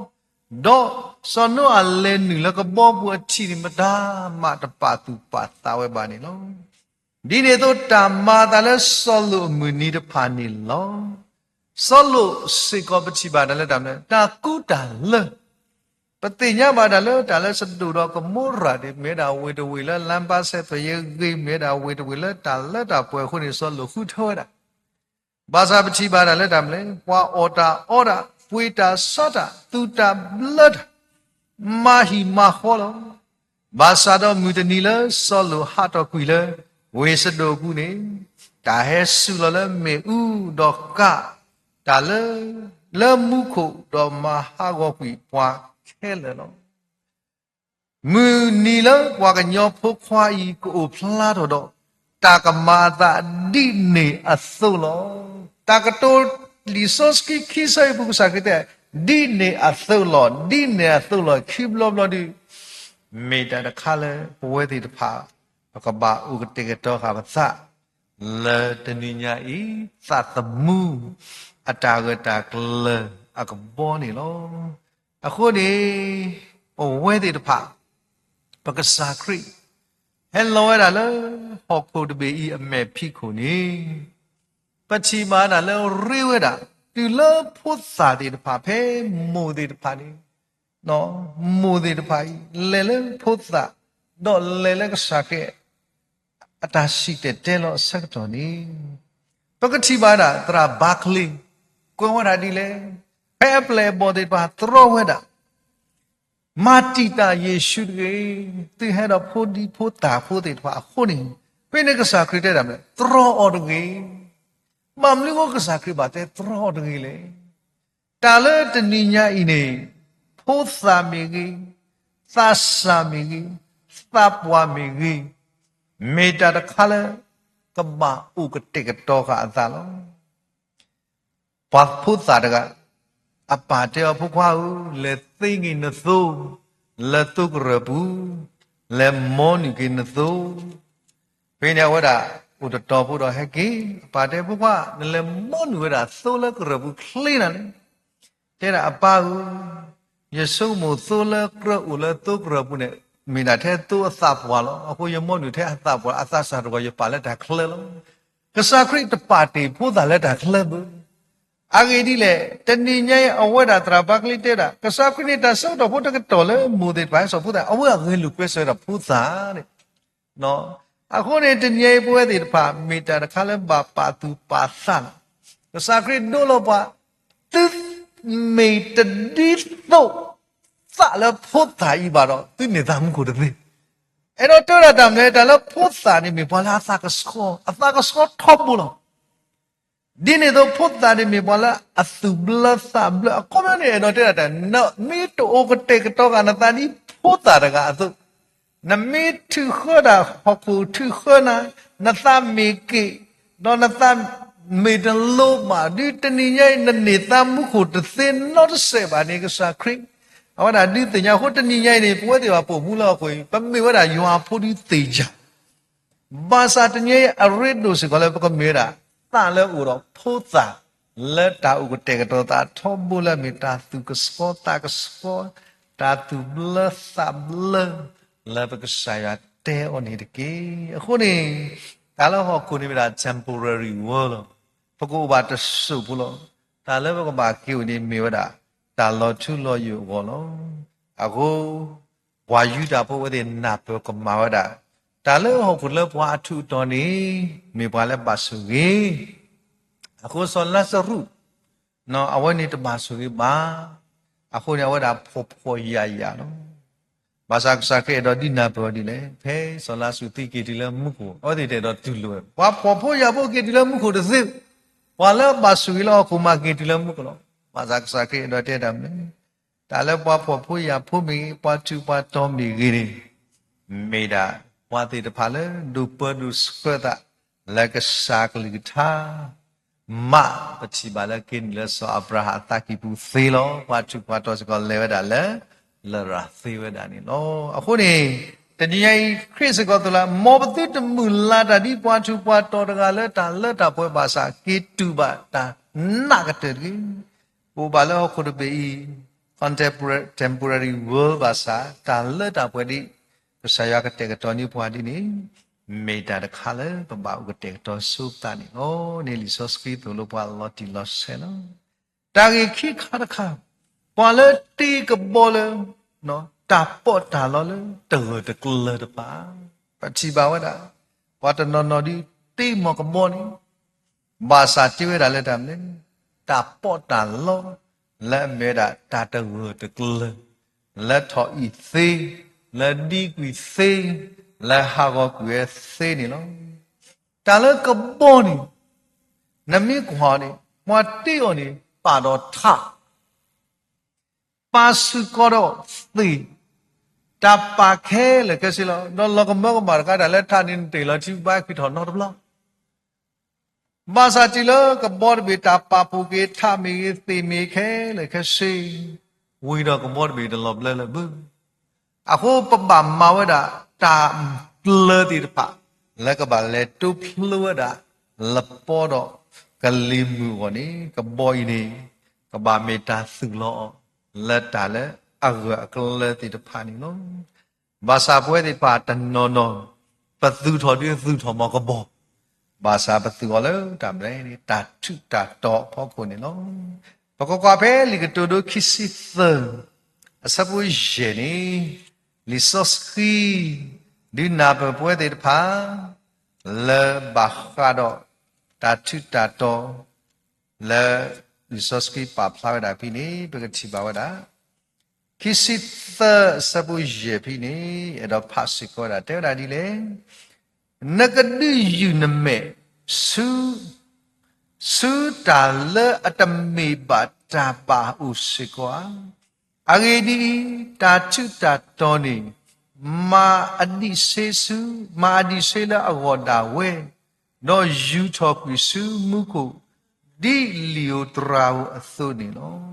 ဃီ, ဒီးစီၤနိအၤလဲၤနုာ်လၢကဘီပူၤအထံးန့ၣ် မတၤမးတပာ်သူၣ်ပာ်သးဝဲဘၣ်န့ၣ်လီၤ. ဒ်န့ၣ်အသိး တၢ်မၤအသးလၢစီၤလိာ်အမုၢ်နံၤတဖၣ်န့ၣ်လီၤ. စီၤလိာ်စ့ၢ်ကီးပထံၣ်ဘၣ်တၢ်လၢတၢ်မနုၤ တၢ်ကူတၢ်လၢ ပသ့ၣ်ညါဘၣ်တၢ်လၢတၢ်လၢစဒိၣ်ဒီးကမိရၤန့ၣ် မ့ၢ်ဝဲဒၣ်ဝ့ၢ်တဝ့ၢ်လၢလမ်းပန်းဆက်သွယ်ရေးဂ့ၤ, မ့ၢ်ဝဲဒၣ်ဝ့ၢ်တဝ့ၢ်လၢတၢ်လၢတၢ်ပှဲၤအဃိန့ၣ် စီၤလိာ်ဃုထၢဝဲဒၣ်. ဘၣ်ဆၣ်ပထံၣ်ဘၣ်တၢ်လၢတၢ်မနုၤလဲၣ်, ပှၤအီၣ်တၢ်အီတၢ်, ပှ့ၤတၢ်ဆါတၢ်, သူၣ်တၢ်ဘျၢတၢ်, မၤဟံၣ်မၤဃီလီၤ. ဘၣ်ဆၣ်ဒီးမုၢ်တနံၤလၢစီၤလိာ်ဟးထီၣ်ကွံာ်လၢ ဝ့ၢ်စဒိၣ်အပူၤန့ၣ်, တၢ်ဟဲစူၤလီၤလၢမ့ၣ်အူဒီးကးတၢ်လၢ လၢမူခိၣ်ဒီးမၤဟးဂီၤကွံာ်ပှၤခဲလၢာ်လီၤ. မုၢ်နံၤလၢပှၤကညီဖိခွါအံၤကအိၣ်ဖျါထီၣ်ဒီး တၢ်ကမၤအသးဒ်န့ၣ်အသိးလီၤ. တၢ်ကတိၤလံာ်စီဆှံခံဆၢအံၤပူၤကစၢ်ခရံာ်တဲ ဒ်န့ၣ်အသိးလီၤ, ဒ်န့ၣ်အသိးလီၤ ခံဘျီဘျီဒုး မ့ၢ်တၢ်တခါလၢပဝဲသ့ၣ်တဖၣ် ပကဘၣ်အိၣ်ကတဲာ်ကတီၤဃာ်ပသး လၢတနံၤညါအံၤ သးသမူ အတၢ်ဂၢၢ်တၢ်ကျၢၤအကဘီန့ၣ်လီၤ. အဃိန့ၣ် ပဝဲသ့ၣ်တဖၣ် ပကစၢ်ခရံာ် ဟဲလီၤဝဲဒၣ်လၢ ဟီၣ်ခိၣ်တဘ့ၣ်အံၤအမဲာ်ဖံးခိၣ်န့ၣ် ပထံၣ်ဘၣ်ဒၣ်လၢရ့ဝဲဒၣ် တုၤလၢဖိသၣ်သ့ၣ်တဖၣ် ဖဲမိၢ်သ့ၣ်တဖၣ်န့ၣ် မိၢ်သ့ၣ်တဖၣ်အံၤ လဲၤလၢဖိသၣ် ဒီးလဲၤလၢကစၢ်ခရံာ် အတၢ်စံၣ်တဲၤတဲလီၤအဆၢကတီၢ်န့ၣ် ပကထံၣ်ဘၣ်ဒၣ်သရၣ်ဘၤကလ့ၤ ကွဲးဝဲဒၣ်ဒ်လဲၣ်, ဖဲအပျဲၢ်အဘီၣ်သ့ၣ်တဖၣ် တြီဝဲဒၣ် မၤတံာ်တာ်ယ့ၣ်ၡူးတဂ့ၤ, သုဟဲဒီးဖိဒံဖိသၣ်ဖိသ့ၣ်တဖၣ်အဃိန့ၣ်, ဖဲန့ၣ်ကစၢ်ခရံာ်တဲဒၣ်မ့ၢ် တြီအီၤတဂ့ၤ. ဘၣ်မနုၤအဃိကစၢ်ခရံာ်ဘၣ်တဲတြီအီၤတဂ့ၤလဲၣ်. တၢ်လၢတနံၤညါအံၤန့ၣ် ဖိသၣ်မ့ၢ်ဂ့ၤ, သးစၢ်မ့ၢ်ဂ့ၤ, သးပှၢ်မ့ၢ်ဂ့ၤ, မ့ၢ်တၢ်တခါလၢ ကဘၣ်အိၣ်ကတဲာ်ကတီၤဃာ်အသးလီၤ. ပှၤဖိသၣ်တဂၤ အပၢ်တဲအီၤ ဖိခွါဧၢ, လဲၤသ့န့ၢ်နသိ, လၢသိကရၢၢ်ပူၤ, လဲၤမိၣ်နုာ်က့ၤနသိ. ဖဲန့ၣ်အဝဲဒၣ် အိၣ်တတီၤဖိဒီးဟဲက့ၤ, အပၢ်တဲ ဖိခွါ, နလဲၤမိၣ်နုာ်ဝဲဒၣ်သိလၢကရၢၢ်ပူၤချ့နၤလဲၣ်. တဲဒၣ်အပၢ်ဧၢ, ယဆိကမိၣ်သိလၢကြၢးအိၣ်လၢသိကရၢၢ်ပူၤန့ၣ် မ့ၢ်ဒၣ်ထဲသိအသးပှၢ်လီၤ. အဃိယမိၣ်နုာ်ထဲအသးပှၢ် အသးစၢ်တဂီၢ် ယပာ်လၢတၢ်ချၢလီၤ. ကစၢ်ခရံာ်တပာ်တ့ၢ်ဖိသၣ်လၢတၢ်ချၢဘၣ်. အဂ့ၢ်ဒ်လဲၣ်, တနံၤညါအံၤ အဝဲဒၣ်သရၣ်ပၤကလံၤတဲဝဲဒၣ် ကစၢ်ခရံာ်န့ၣ် တၢ်ဆၢကတီၢ်ဖိတကတီၢ်လၢမိၢ်သ့ၣ်တဖၣ်ဟဲစိာ်ဖိသၣ် အဝဲအဂဲၤလိာ်ကွဲစၢၤဝဲဒၣ်ဖိသၣ်န့ၣ် အဃိန့ၣ် တနံၤညါအံၤ ပဝဲသ့ၣ်တဖၣ် မ့ၢ်တၢ်တခါလၢဘၣ်ပာ်သူၣ်ပာ်သးလီၤ. ကစၢ်ခရံာ်ဒိလီၤပှၤ, သုမ့ၢ်တဒ်သိး သးလၢဖိသၣ်အံၤဘၣ်ဒီး သုန့ၢ်သးမူခိၣ်တသ့. အဲၣ်ဒိးတဲဝဲဒၣ်တၢ်မနုၤလဲၣ်, တၢ်လၢဖိသၣ်န့ၣ်မ့ၢ်ပှၤလၢအသးကဆှီ, အသးကဆှီထီဘိလီၤ. ဒ်န့ၣ်အသိးဖိသၣ်န့ၣ်မ့ၢ်ပှၤလၢအသူၣ်ဘျၢသးဘျၢ, အခီပညီန့ၣ် အဲၣ်ဒိးတဲဒၣ်တၢ်, နမ့ၢ်တအိၣ်ကတဲာ်ကတီၤဃာ်နသးဒ်ဖိသၣ်တဂၤအသိး, နမ့ၢ်ထုးဃၢတၢ်ဟီၣ်ခိၣ်ထုးဃၢနၤ, နသးမ့ၢ်က့ၣ်, ဒီးနသးမ့ၢ်တလိၤဘၣ် ဒ်တနံၤညါအံၤ နန့ၢ်သးမူခိၣ်တသ့နီတစဲးဘၣ်န့ၣ် ကစၢ်ခရံာ် အဝဲဒၣ်ဒုးသ့ၣ်ညါအဃိ တနံၤညါအံၤန့ၣ် ပဝဲသ့ၣ်တဖၣ်ပိာ်မူလၢဟီၣ်ခိၣ်အံၤ ပမ့ၢ်ဝဲဒၣ်ယွၤအဖိဒုးသ့ၣ်ညါ ဘၣ်ဆၣ်တနံၤညါအံၤ အရ့ဒိၣ်စ့ၢ်ကီးလၢပကမ့ၢ်ဝဲဒၣ် သးလၢအအိၣ်ဒီးဖိသၣ် လၢတၢ်အိၣ်ကတဲာ်ကတီၤသးထီဘိလၢအမ့ၢ်တၢ်သူၣ်ကဆှီသးကဆှီ, တၢ်သူၣ်ဘျၢသးဘျၢ လၢပကစၢ်ယွၤတဲအီၤန့ၣ်တက့ၢ်. အဃိန့ၣ် တၢ်လၢဟီၣ်ခိၣ်န့ၣ်မ့ၢ်ဒၣ် temporary world လီၤ. ပကအိၣ်ဘၣ်တစိၢ်ဖိလီၤ. တၢ်လၢပကဘၣ်က့ၤအိၣ်န့ၣ်မ့ၢ်ဝဲဒၣ် တၢ်လီၤထူလီၤယိာ်အဂီၢ်လီၤ. အဃိ ပှၤယူဒၤဖိဝဲသ့ၣ်နၢ်ပၢၢ်ကမၣ်ဝဲဒၣ် တၢ်လၢဟီၣ်ခိၣ်လၢပှၤအထူးအတီၤန့ၣ် မ့ၢ်ပှၤလၢဘၣ်ဆိၣ်ဂ့ၤ, အဃိစီၤလါစရူး အဝဲန့ၣ်တဘၣ်ဆိၣ်ဂ့ၤဘၣ်. အဃိန့ၣ် အဝဲဒၣ်ဖှီၣ်ဖှီၣ်ယာ်ယာ်လီၤ. ဘၣ်ဆၣ်ကစၢ်ခရံာ်အဲၣ်ဒိးဒုးနၢ်ပၢၢ်အီၤဒ်လဲၣ်, ဖဲစီၤလါစရူးသံက့ၤတုၤလၢမူခိၣ် အဝဲသ့ၣ်တအဲၣ်ဒိးတူၢ်လိာ်ဝဲ, ပှၤဖှီၣ်ဖိယာ်ဖိက့ၤတုၤလၢမူခိၣ်တသ့, ပှၤလၢအဘၣ်ဆိၣ်ဂ့ၤလၢဟီၣ်ခိၣ်မးက့ၤတုၤလၢမူခိၣ်လီၤ. ဘၣ်ဆၣ်ကစၢ်ခရံာ်အဲၣ်ဒိးတဲတၢ်မနုၤလဲၣ်, တၢ်လၢပှၤဖှီၣ်ဖိယာ်ဖိမ့ၢ်ဂ့ၤ ပှၤထူးပှၤတီၤမ့ၢ်ဂ့ၤန့ၣ် မ့ၢ်ဒၣ်ပှၤသ့ၣ်တဖၣ်လၢဒိးပၢဒိးဆှၢသး လၢကစၢ်ကလုၢ်ကထါ မးပထံၣ်ဘၣ်လၢက့ၤနုာ်လၢစီၤအၤဘြၤဟၣ်အသးကံၢ်ပူၤသ့လီၤ. ပှၤထူးပှၤတီၤစ့ၢ်ကီးလဲၤဝဲဒၣ်လၢ လရာ်သ့ဝဲဒၣ်န့ၣ်လီၤ. အဃိန့ၣ် တနံၤညါအံၤ ခရံာ်စ့ၢ်ကီးသိၣ်လၢ မ်ပသုတမုၢ်လၢ်တၢ်ဒ်ပှၤထူးပှၤတီၤတဂၤလၢတၢ်လၢတၢ်ပှဲၤဘၣ်ဆၣ် က့ၤတူၢ်ဘၣ်တၢ်နးကတၢၢ်တဂ့ၤ. ပအိၣ်ဘၣ်လၢဟီၣ်ခိၣ်တဘ့ၣ်အံၤ contemporary, temporary world ဘၣ်ဆၣ် တၢ်လၢတၢ်ပှဲၤဒ် ကစၢ်ယွၤကတဲာ်ကတီၤန့ၢ်ပှၤဒ်န့ၣ် မ့ၢ်တၢ်တခါလၢပဘၣ်အိၣ်ကတဲာ်ကတီၤဆိပသးန့ၣ်လီၤ. န့ၣ်လံာ်စီဆှံသိၣ်လိပှၤလီၤတံၢ်လီၤဆဲးလီၤ. တၢ်ဂ့ၢ်ခံခါတခါ, ပှၤလၢတ့ကဘီလၢ တၢ်ပီးတၢ်လီလၢတဂၢၢ်တကျၢၤတဖၣ်, ပထံၣ်ဘၣ်ဝဲဒၣ် ပှၤတနီၤနီၤဒုးတ့မီၢ်ကဘီန့ၣ် ဘၣ်ဆၣ်တ့ဝဲဒၣ်လၢတၢ်မနုၤလဲၣ်, တၢ်ပီးတၢ်လီ လၢအမ့ၢ်ဝဲဒၣ်တၢ်တဂၢၢ်တကျၢၤ, လၢထီၣ်အံၣ်သ့, လၢဒံကွံာ်သ့, လၢဟးဂီၤကွံာ်ဝဲသ့န့ၣ်လီၤ. တၢ်လၢကဘီန့ၣ် နမ့ၢ်ကွၢ်အီၤန့ၣ် ပှၤတ့အီၤန့ၣ် ပာ်ဒီးထး ပာ်စ့ၢ်ကီးဒီးသ့ၣ်, တၢ်ပာ်ခဲလၢာ်ခဲဆ့လီၤ. ဒီးလီၤကမၢကမၣ်တခါ တၢ်လၢထးန့ၣ် နတ့ၢ်လီၤထံဘၣ် က့ၤထီၣ်နီတဘျီ. ဘၣ်ဆၣ်တုၤလၢကဘီတဘ့ၣ် တၢ်ပာ်ဖှိၣ်က့ၤ ထးမ့ၢ်ဂ့ၤ သ့ၣ်မ့ၢ်ခဲလၢာ်ခဲဆ့, ဝံၤဒီးကဘီတဘ့ၣ်တလီၤဘျၢလၢၤဘၣ်. အဃိပဘၣ်မၤဝဲဒၣ် တၢ်ကျၢၤသ့ၣ်တဖၣ် လၢကဘၣ်လဲၤတိဖျိဝဲဒၣ် လပီဒီးကလံၤမုၢ်အဂီၢ်န့ၣ် ကဘီအံၤန့ၣ် ကဘၣ်မ့ၢ်တၢ်သူၣ်လီၤအီၤ လၢတၢ်လၢအဂၢၢ်အကျၢၤသ့ၣ်တဖၣ်န့ၣ်လီၤ. ဘၣ်ဆၣ်ပဝဲသ့ၣ်တဖၣ်တနီၤနီၤ ပသူၣ်ထီၣ်ဒုးသူၣ်ထီၣ်မီၢ်ကဘီ, ဘၣ်ဆၣ်ပသူၣ်အီၤလၢတၢ်မနုၤလဲၣ်န့ၣ် တၢ်ထူးတၢ်တီၤအဖီခိၣ်န့ၣ်လီၤ. ပကကွၢ်ဖဲလံာ်ကတိၤဒိခံဆံသၢ အဆၢဖိယဲၢ်န့ၣ် လံာ်စီဆှံ ဒုးနၢ်ပၢၢ်ပဝဲသ့ၣ်တဖၣ် လၢဘၣ်ဃးဒီးတၢ်ထူးတၢ်တီၤ လၢလံာ်စီဆှံပာ်ဖျါဝဲဒၣ်ဖဲန့ၣ် ပကထံၣ်ဘၣ်ဝဲဒၣ် ခံဆံသၢအဆၢဖိယဲၢ်ဖဲန့ၣ် အဲၣ်ဒိးဖးစ့ၢ်ကီးဝဲဒၣ် တဲဝဲဒၣ်ဒ်လဲၣ်, နကဒုးယုၢ်နမဲာ်ဆူ ဆူတၢ်လၢအတမ့ၢ်ဘၣ်တၢ်ဘၣ်အအိၣ်စ့ၢ်ကီးဧါ. အဂ့ၢ်ဒ်အံၤ, တၢ်ထူးတၢ်တီၤန့ၣ် မၤအဒံးဆှံဆူ, မၤအဒံးဆှံလၢအဂီၢ်ဒၣ်ဝဲ, ဒီးယူာ်ထီၣ်ကွံာ်ဆူမူခိၣ် ဒ်လံာ်ဧိၤတြၤဧိၤအသိးန့ၣ်လီၤ.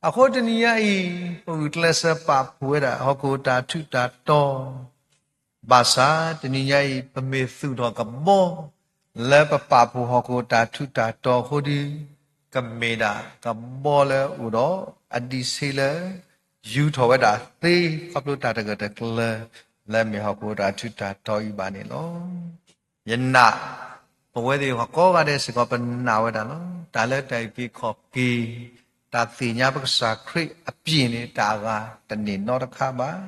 အဃိတနံၤညါအံၤ ပဂုာ်ကျဲးစၢးပာ်ဖှိၣ်ဝဲဒၣ် ဟီၣ်ခိၣ်တၢ်ထူးတၢ်တီၤ ဘၣ်ဆၣ်တနံၤညါအံၤ ပမ့ၢ်သူၣ်ထီၣ်ကဘီ လၢပပာ်ဖှိၣ်ဟီၣ်ခိၣ်တၢ်ထူးတၢ်တီၤအဃိဒီး ကမ့ၢ်ဒၣ်ကဘီလၢအိၣ်ဒီးအဒံးဆှံလၢ ယူာ်ထီၣ်ဝဲဒၣ်သ့ ခီဖျိတၢ်တဂၢၢ်တကျၢၤ လၢမ့ၢ်ဟီၣ်ခိၣ်တၢ်ထူးတၢ်တီၤအံၤဘၣ်န့ၣ်လီၤ. ယနာ် ပဝဲသ့ၣ်ကိးဂၤဒဲးစ့ၢ်ကီး ပနာ်ဝဲဒၣ်လီၤ. တၢ်လၢတၢ်အုၣ်က့ၤခီၣ်က့ၤ, တၢ်သ့ၣ်ညါပကစၢ်ခရံာ်အပျ့ၤန့ၣ် တၢ်အဂၤတန့ၢ်နီတခါဘၣ်.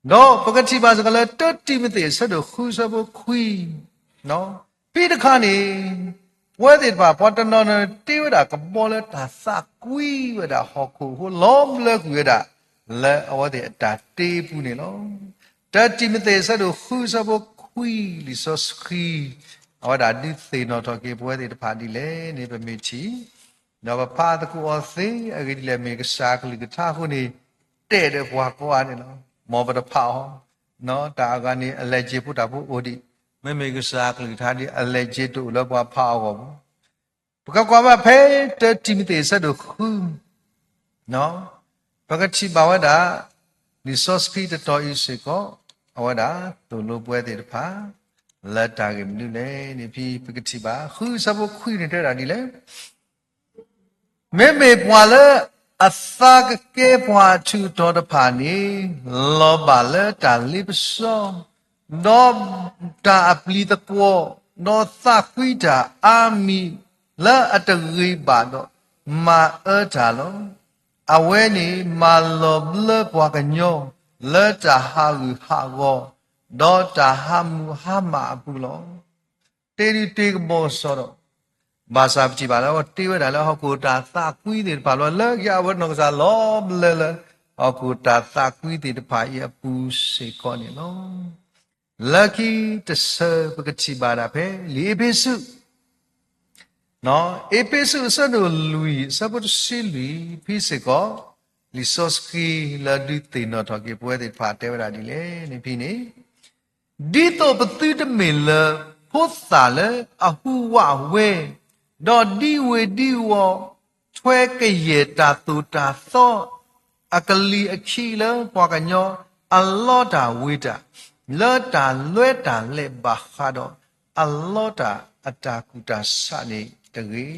ဒီးပကထံၣ်ဘၣ်စ့ၢ်ကီးလၢ တၢတံၤမသ့းအဆၢဒိၣ်ဃုအဆၢဖိခွံ, ဖဲတခါန့ၣ် ပဝဲသ့ၣ်တဖၣ် ပှၤတနီၤနီၤတ့ဝဲဒၣ်ကဘီလၢတၢ်သးကွံဝဲဒၣ်ဟီၣ်ခိၣ်အဃိ လီၤဘျၢကွံာ်ဝဲဒၣ် လၢအဝဲသ့ၣ်အတၢ်တ့အပူၤန့ၣ်လီၤ. တၢတံၤမသ့းအဆၢဒိၣ်ဃုအဆၢဖိခွံ လံာ်စီဆှံ အဝဲဒၣ်ဒုးသ့ၣ်နီၣ်ထီၣ်က့ၤပဝဲသ့ၣ်တဖၣ်ဒ်လဲၣ်န့ၣ် ပမ့ၢ်ထံၣ်, ဒီးပဖးသကိးအီၤသ့ အဂ့ၢ်ဒ်လဲၣ် မ့ၢ်ကစၢ်အကလုၢ်ကထါအဃိန့ၣ် တဲဒီးပှၤကိးဂၤန့ၣ်လီၤ. မ်ပတဖးအီၤ, တၢ်အဂၤန့ၣ် အလဲၤက့ၤဖိတၢ်ဖိအိၣ်ဒံး, မ့မ့ၢ်ကစၢ်အကလုၢ်ကထါဒ်အလဲၤက့ၤတအိၣ်လၢပှၤဖးအီၤအဂီၢ်ဘၣ်. ပကကွၢ်ဘၣ်ဖဲ တၢတံၤမသ့းအဆၢဒိၣ်ဃု ပကထံၣ်ဘၣ်ဝဲဒၣ် လံာ်စီဆှံတတီၤအံၤစ့ၢ်ကီး အဝဲဒၣ်သိၣ်လိပဝဲသ့ၣ်တဖၣ် လၢတၢ်ဂ့ၢ်မနုၤလဲၣ်န့ၣ် ဖဲပကထံၣ်ဘၣ် ဃုအဆၢဖိခွံန့ၣ်တဲဒၣ်ဒ်လဲၣ်, မ့မ့ၢ်ပှၤလၢအသးကကဲပှၤအထူးအတီၤတဖၣ်န့ၣ် လီၤဘၣ်လၢတၢ်လ့ပစီ, ဒီးတၢ်အပျံၤသကွီၤ, ဒီးသးကွံတၢ်အါမံၤလၢအတဂ့ၤဘၣ်ဒီး မၤအၢတၢ်လီၤ. အဝဲန့ၣ်မၤလီၤဘျၢပှၤကညီ လၢတၢ်ဟးဂူာ်ဟးဂီၤ, ဒီးတၢ်ဟးမူးဟးမးအပူၤလီၤ. တ့ဒုတ့ကဘီကစီဒီး, ဘၣ်ဆၣ်ပထံၣ်ဘၣ်လၢအဝဲတ့ဝဲဒၣ်လၢဟီၣ်ခိၣ်တၢ်သးကွံသ့ၣ်တဖၣ်လီၤ. လၢကယၤအဝဲနီၢ်ကစၢ်လီၤဘျၢလၢ ဟီၣ်ခိၣ်တၢ်သးကွံသ့ၣ်တဖၣ်အံၤအပူၤစ့ၢ်ကီးန့ၣ်လီၤ. လၢခံတဆၢပကထံၣ်ဘၣ်ဒၣ်ဖဲ လံာ်အ့းဖ့းစူး အ့းဖ့းစူးအဆၢဒိၣ်လွံၢ် အဆၢဖိတဆံလွံၢ် ဖဲစ့ၢ်ကီး လံာ်စီဆှံလၢဒုးသ့ၣ်နီၣ်ထီၣ်က့ၤပဝဲသ့ၣ်တဖၣ်တဲဝဲဒၣ်ဒ်လဲၣ်န့ၣ်ဖဲန့ၣ်, ဒ်သိးပသုတမ့ၢ်လၢဖိသၣ်လၢအဟူးဝးဝဲ, ဒီးဒံဝ့ၤဒံဝီၤ ထွဲကယဲၢ်တၢ်သိၣ်တၢ်သီ အကလံၤအခံလၢပှၤကညီအလီတၢ်ဝ့ၤတၢ်, လၢတၢ်လွဲတၢ်လဲၤဘၣ်ဃးဒီးအလီတၢ်အတၢ်ကူၣ်တၢ်ဆးန့ၣ်တဂ့ၤ.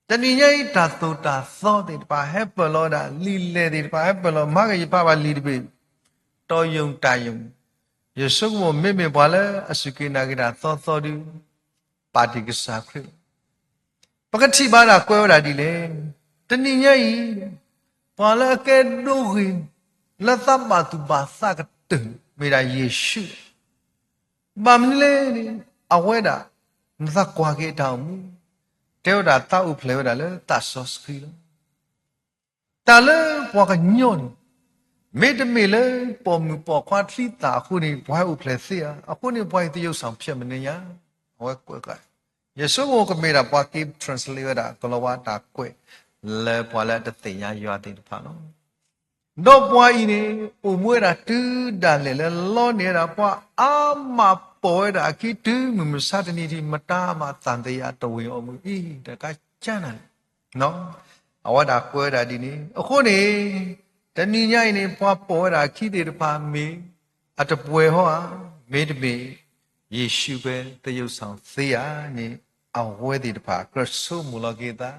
တနံၤညါအံၤ တၢ်သိၣ်တၢ်သီသ့ၣ်တဖၣ်ဟဲပၢၢ်လီၤဝဲဒၣ်, လံာ်လဲၢ်သ့ၣ်တဖၣ်ဟဲပၢၢ်လီၤ, မၤကယဖးဘၣ်လံာ်တဘ့ၣ်, တီယိာ်တၢ်ယိာ်, ယဆိကမိၣ်မ့မ့ၢ်ပှၤလၢအစူၢ်က့ၤနာ်က့ၤတၢ်သီသီဒုး ပာ်တ့ၢ်ကစၢ်ခရံာ်လီၤ. ပကထံၣ်ဘၣ်ဒၣ်ကွဲးဝဲဒၣ်ဒ်လဲၣ်, တနံၤညါအံၤ ပှၤလၢအကဲဒိဂ့ၤ လၢသးဘၣ်သူၣ်ဘၣ်သးကတၢၢ် မ့ၢ်ဒၣ်ယ့ၣ်ၡူး, ဘၣ်မနုၤလဲၣ်န့ၣ် အဝဲဒၣ် နသးကွၢ်က့ၤအတၢ်အိၣ်မူ, တဲဝဲဒၣ်သးအိၣ်ဖျဲၣ်ဝဲဒၣ်လၢသးစီဆှံလီၤ. တၢ်လၢပှၤကညီန့ၣ် မ့တမ့ၢ်လၢပိာ်မုၣ်ပိာ်ခွါချံသၣ်အဃိန့ၣ် ပှၤဟဲအိၣ်ဖျဲၣ်သ့ဧါ, အဃိန့ၣ် ပှၤအံၤသရုပ်ဆောင်ဖျဲးမနေရ, အဝဲကွဲးဃာ်, ယဆိကမိၣ်ကမ့ၢ်ဒၣ်ပှၤက့ၤ translate ဝဲဒၣ်ကလီၤဝါတၢ်ကွဲး လၢပှၤလၢအတသ့ၣ်ညါယွၤသ့ၣ်တဖၣ်လီၤ. ဒီးပှၤအံၤန့ၣ် အိၣ်မူဝဲဒၣ်တုၤဒၣ်လဲာ်လၢလီန့ၢ်ဝဲဒၣ်ပှၤအါမးပိာ်ဝဲဒၣ်အခံတုၤမုၢ်မဆါတနံၤထံး မတၤမးသံသယတဝ့ၤအီၤမုၢ်အံၤ တကးကၢနၤန့ၣ် အဝဲဒၣ်ကွဲးဝဲဒၣ်ဒ်န့ၣ် အဃိန့ၣ် တနံၤညါအံၤန့ၣ် ပှၤပိာ်ဝဲဒၣ်အခံသ့ၣ်တဖၣ်မ့ၢ် အတပှဲၤဟီဧါ, မ့တမ့ၢ် ယ့ၣ်ၡူးပဲသရုပ်ဆောင်သ့ဧါန့ၣ် အဝဲသ့ၣ်တဖၣ် ကြၢးဆိကမိၣ်လီၤက့ၤသး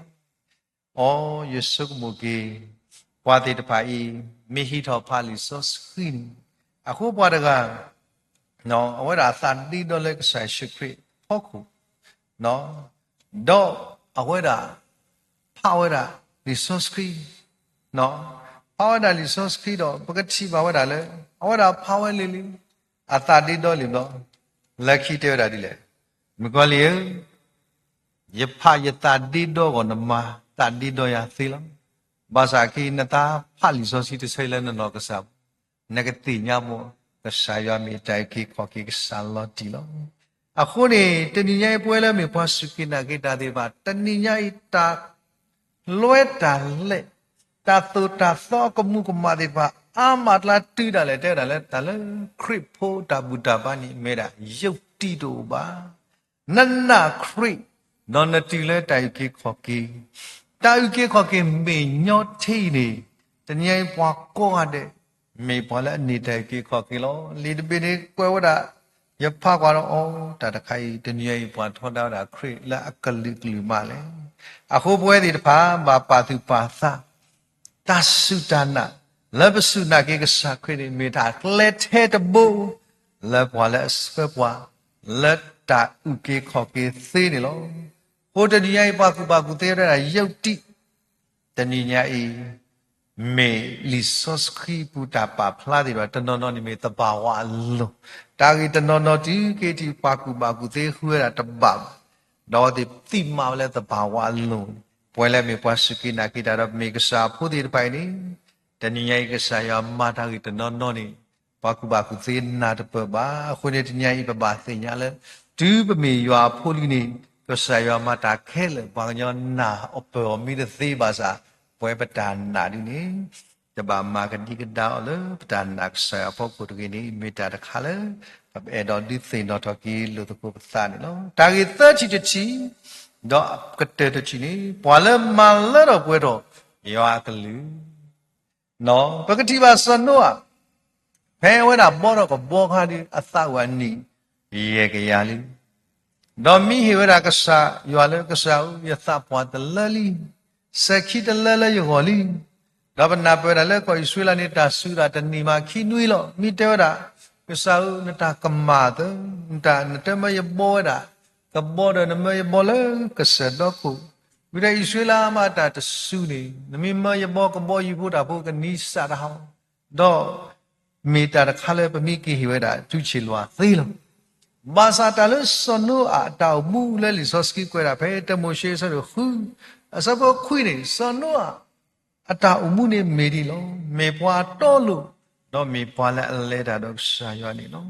အိ ယဆိကမိၣ်က့ၤ ပှၤသ့ၣ်တဖၣ်အံၤ မ့ၢ်ဟံးထီၣ်ဖးလံာ်စီဆှံန့ၣ် အဃိပှၤတဂၤ အဝဲဒၣ်အသးဒ့ဒီလၢကစၢ်ယ့ၣ်ၡူးခရံာ်အဖီခိၣ် ဒီးအဝဲဒၣ် ဖးဝဲဒၣ်လံာ်စီဆှံ ဖးဝဲဒၣ်လံာ်စီဆှံဒီး ပကထံၣ်ဘၣ်ဝဲဒၣ်လၢ အဝဲဒၣ်ဖးဝဲလံၤလံၤ အသးဒ့ဒီလံာ်ဘျီ လၢခံတဲဝဲဒၣ်ဒ်လဲၣ်, မုၣ်ကီၤလံၢ်ဧၢ ယဖးယသးဒ့ဒီဂီၢ် နမၤသးဒ့ဒီယၤသ့လီၤ. ဘၣ်ဆၣ်ခဲအံၤ နသးဖးလံာ်စီဆှံတဆၢအံၤလၢနနီၢ်ကစၢ်ပူၤ နကသ့ၣ်ညါဘၣ် ကစၢ်ယွၤမ့ၢ်တၢ်အုၣ်က့ၤခီၣ်က့ၤကစၢ်လီၤတံၢ်လီၤ. အဃိန့ၣ် တနံၤညါအံၤ ပဝဲလၢမ့ၢ်ပှၤစူၢ်က့ၤနာ်က့ၤတၢ်သ့ၣ်တဖၣ် တနံၤညါအံၤ တၢ် လွဲတၢ်လဲၣ် တၢ်သိၣ်တၢ်သီအကမူးကမၣ်သ့ၣ်တဖၣ် အါမးအကျါတုၤဒၣ်လဲာ် တဲဝဲဒၣ်လၢ တၢ်လၢခရံာ်ဖိတၢ်ဘူၣ်တၢ်ဘါန့ၣ် မ့ၢ်ဒၣ် ယုၢ်တံၢ်တအိၣ်ဘၣ်. နနာ်ခရံာ် ဒီးနတုၤလၢတၢ်အုၣ်က့ၤခီၣ်က့ၤ, တၢ်အုၣ်က့ၤခီၣ်က့ၤမ့ၢ်ညီထံအံၤန့ၣ် တနံၤညါအံၤပှၤကိးဂၤဒဲး မ့ၢ်ပှၤလၢအန့ၢ်တၢ်အုၣ်က့ၤခီၣ်က့ၤလီၤ. လံာ်တဘ့ၣ်န့ၣ်ကွဲးဝဲဒၣ် ယဖးကွၢ်ဒီး အိ တၢ်တခါအံၤ တနံၤညါအံၤ ပှၤထီဒါဝဲဒၣ်ခရံာ်လၢအကလုာ်ကလုာ်မးလဲၣ်. အဃိပဝဲသ့ၣ်တဖၣ် ဘၣ်ပာ်သူၣ်ပာ်သး တၢ်စူၢ်တၢ်နာ် လၢပစူၢ်နာ်က့ၤကစၢ်ခရံာ်န့ၣ် မ့ၢ်တၢ်ကျဲထဲတဘိ လၢပှၤလၢအဆှၢပှၤ လၢတၢ်အုၣ်က့ၤခီၣ်က့ၤသ့န့ၣ်လီၤ. အဃိတနံၤညါအံၤ ပှၤကူၣ်ဘၣ်ကူၣ်သ့ဝဲဒၣ်ယုၢ်တံၢ် တနံၤညါအံၤ မ့ၢ်လံာ်စီဆှံပူၤတၢ်ပာ်ဖျါသ့ၣ်တဖၣ် တနီၤနီၤန့ၣ်မ့ၢ်သဘာဝအလိၤ, တၢ်ဂ့ၢ်တနီၤနီၤတုၤက့ၤထံၣ်ပှၤကူၣ်ဘၣ်ကူၣ်သ့ဃုဝဲဒၣ်တဘၣ်ဘၣ်, ဒီးအဝဲသ့ၣ်သံမးဝဲလၢသဘာဝအလိၤန့ၣ် ပဝဲလၢမ့ၢ်ပှၤစူၢ်က့ၤနာ်က့ၤတၢ်ဒီး ပမ့ၢ်ကစၢ်အဖိသ့ၣ်တဖၣ်အံၤန့ၣ် တနံၤညါအံၤ ကစၢ်ယွၤမၤတၢ်ဂ့ၢ်တနီၤနီၤန့ၣ် ပှၤကူၣ်ဘၣ်ကူၣ်သ့နၢ်တပၢၢ်ဘၣ်. အဃိန့ၣ်တနံၤညါအံၤ ပဘၣ်သ့ၣ်ညါလၢ တုၤပမ့ၢ်ယွၤအဖိလံန့ၣ် ကစၢ်ယွၤမၤတၢ်ခဲလၢာ် ပှၤကညီနၢ်ပၢၢ်အီၤမ့ၢ်တသ့ဘၣ်ဆၣ် ပဝဲပတၢ်နာ်ဒ်န့ၣ် တဘၣ်မၤကဒံကဒါအီၤလၢပတၢ်နာ်ကစၢ်ယွၤအဖီခိၣ်တဂ့ၤန့ၣ် မ့ၢ်တၢ်တခါလၢ ပအဲၣ်ဒိးဒုးသ့ၣ်နီၣ်ထီၣ်က့ၤလိာ်သကိးပသးန့ၣ်လီၤ. တၢ်ဂ့ၢ်သၢထံၣ်တထံၣ် ဒီးကတၢၢ်တထံၣ်န့ၣ် ပှၤလၢမၤလၢထီၣ်ပှဲၤထီၣ်ယွၤအကလုၢ် ပကထံၣ်ဘၣ်စီၤနိအၤ ဖဲအဝဲဒၣ်ဘီထီၣ်ကဘီခါဒီး အသးအိၣ်အနံၣ်ယဲၢ်ကယၤလံ. ဒီးမံဟ့ၣ်ဝဲဒၣ်ကစၢ်ယွၤလၢ ကစၢ်ဧၢ, ယသးပှၢ်တလၢလံ, စဲၤခံတလၢလၢယဂီၢ်လံ. ဒီးပနၢ်ပၢၢ်ဝဲဒၣ်လၢကီၢ်အံၣ်စရ့လးန့ၣ် တၢ်စူၤတၢ်တနံၣ်မးခံနွံလီၤ. မံတဲဝဲဒၣ်, ကစၢ်ဧၢ, နတၢ်ကမၣ်သၢ, နတၢ်နတမၢယဘီဝဲဒၣ် ကဘီဒီးနမၢယဘီလၢကစၢၢ်ဒီခိၣ်, ဝံၤဒီးအံၣ်စရ့လးမးတၢ်တစူၤန့ၣ် နမ့ၢ်မၢယဘီကဘီယူၤဖိတၢ်ဖိကနံၤစၢ်တဟး, ဒီးမ့ၢ်တၢ်တခါလၢပမ့ၢ်က့ၤဟ့ၣ်ဝဲဒၣ် ထူဆ့ၣ်လွၤသ့လီၤ. ဘၣ်ဆၣ်တၢ်လၢစီၤနိအၤအတၢ်အိၣ်မူလၢ လံာ်စီဆှံကွဲးဒၣ်ဖဲတၢမိၤၡ့အဆၢဒိၣ်ဃု အဆၢဖိခွံန့ၣ် စီၤနိအၤအတၢ်အိၣ်မူန့ၣ်မ့ၢ်ဒ်လီၤ. မ့ၢ်ပှၤတီလိၤ, ဒီးမ့ၢ်ပှၤလၢအလဲၤတၢ်ဒီးကစၢ်ယွၤန့ၣ်လီၤ.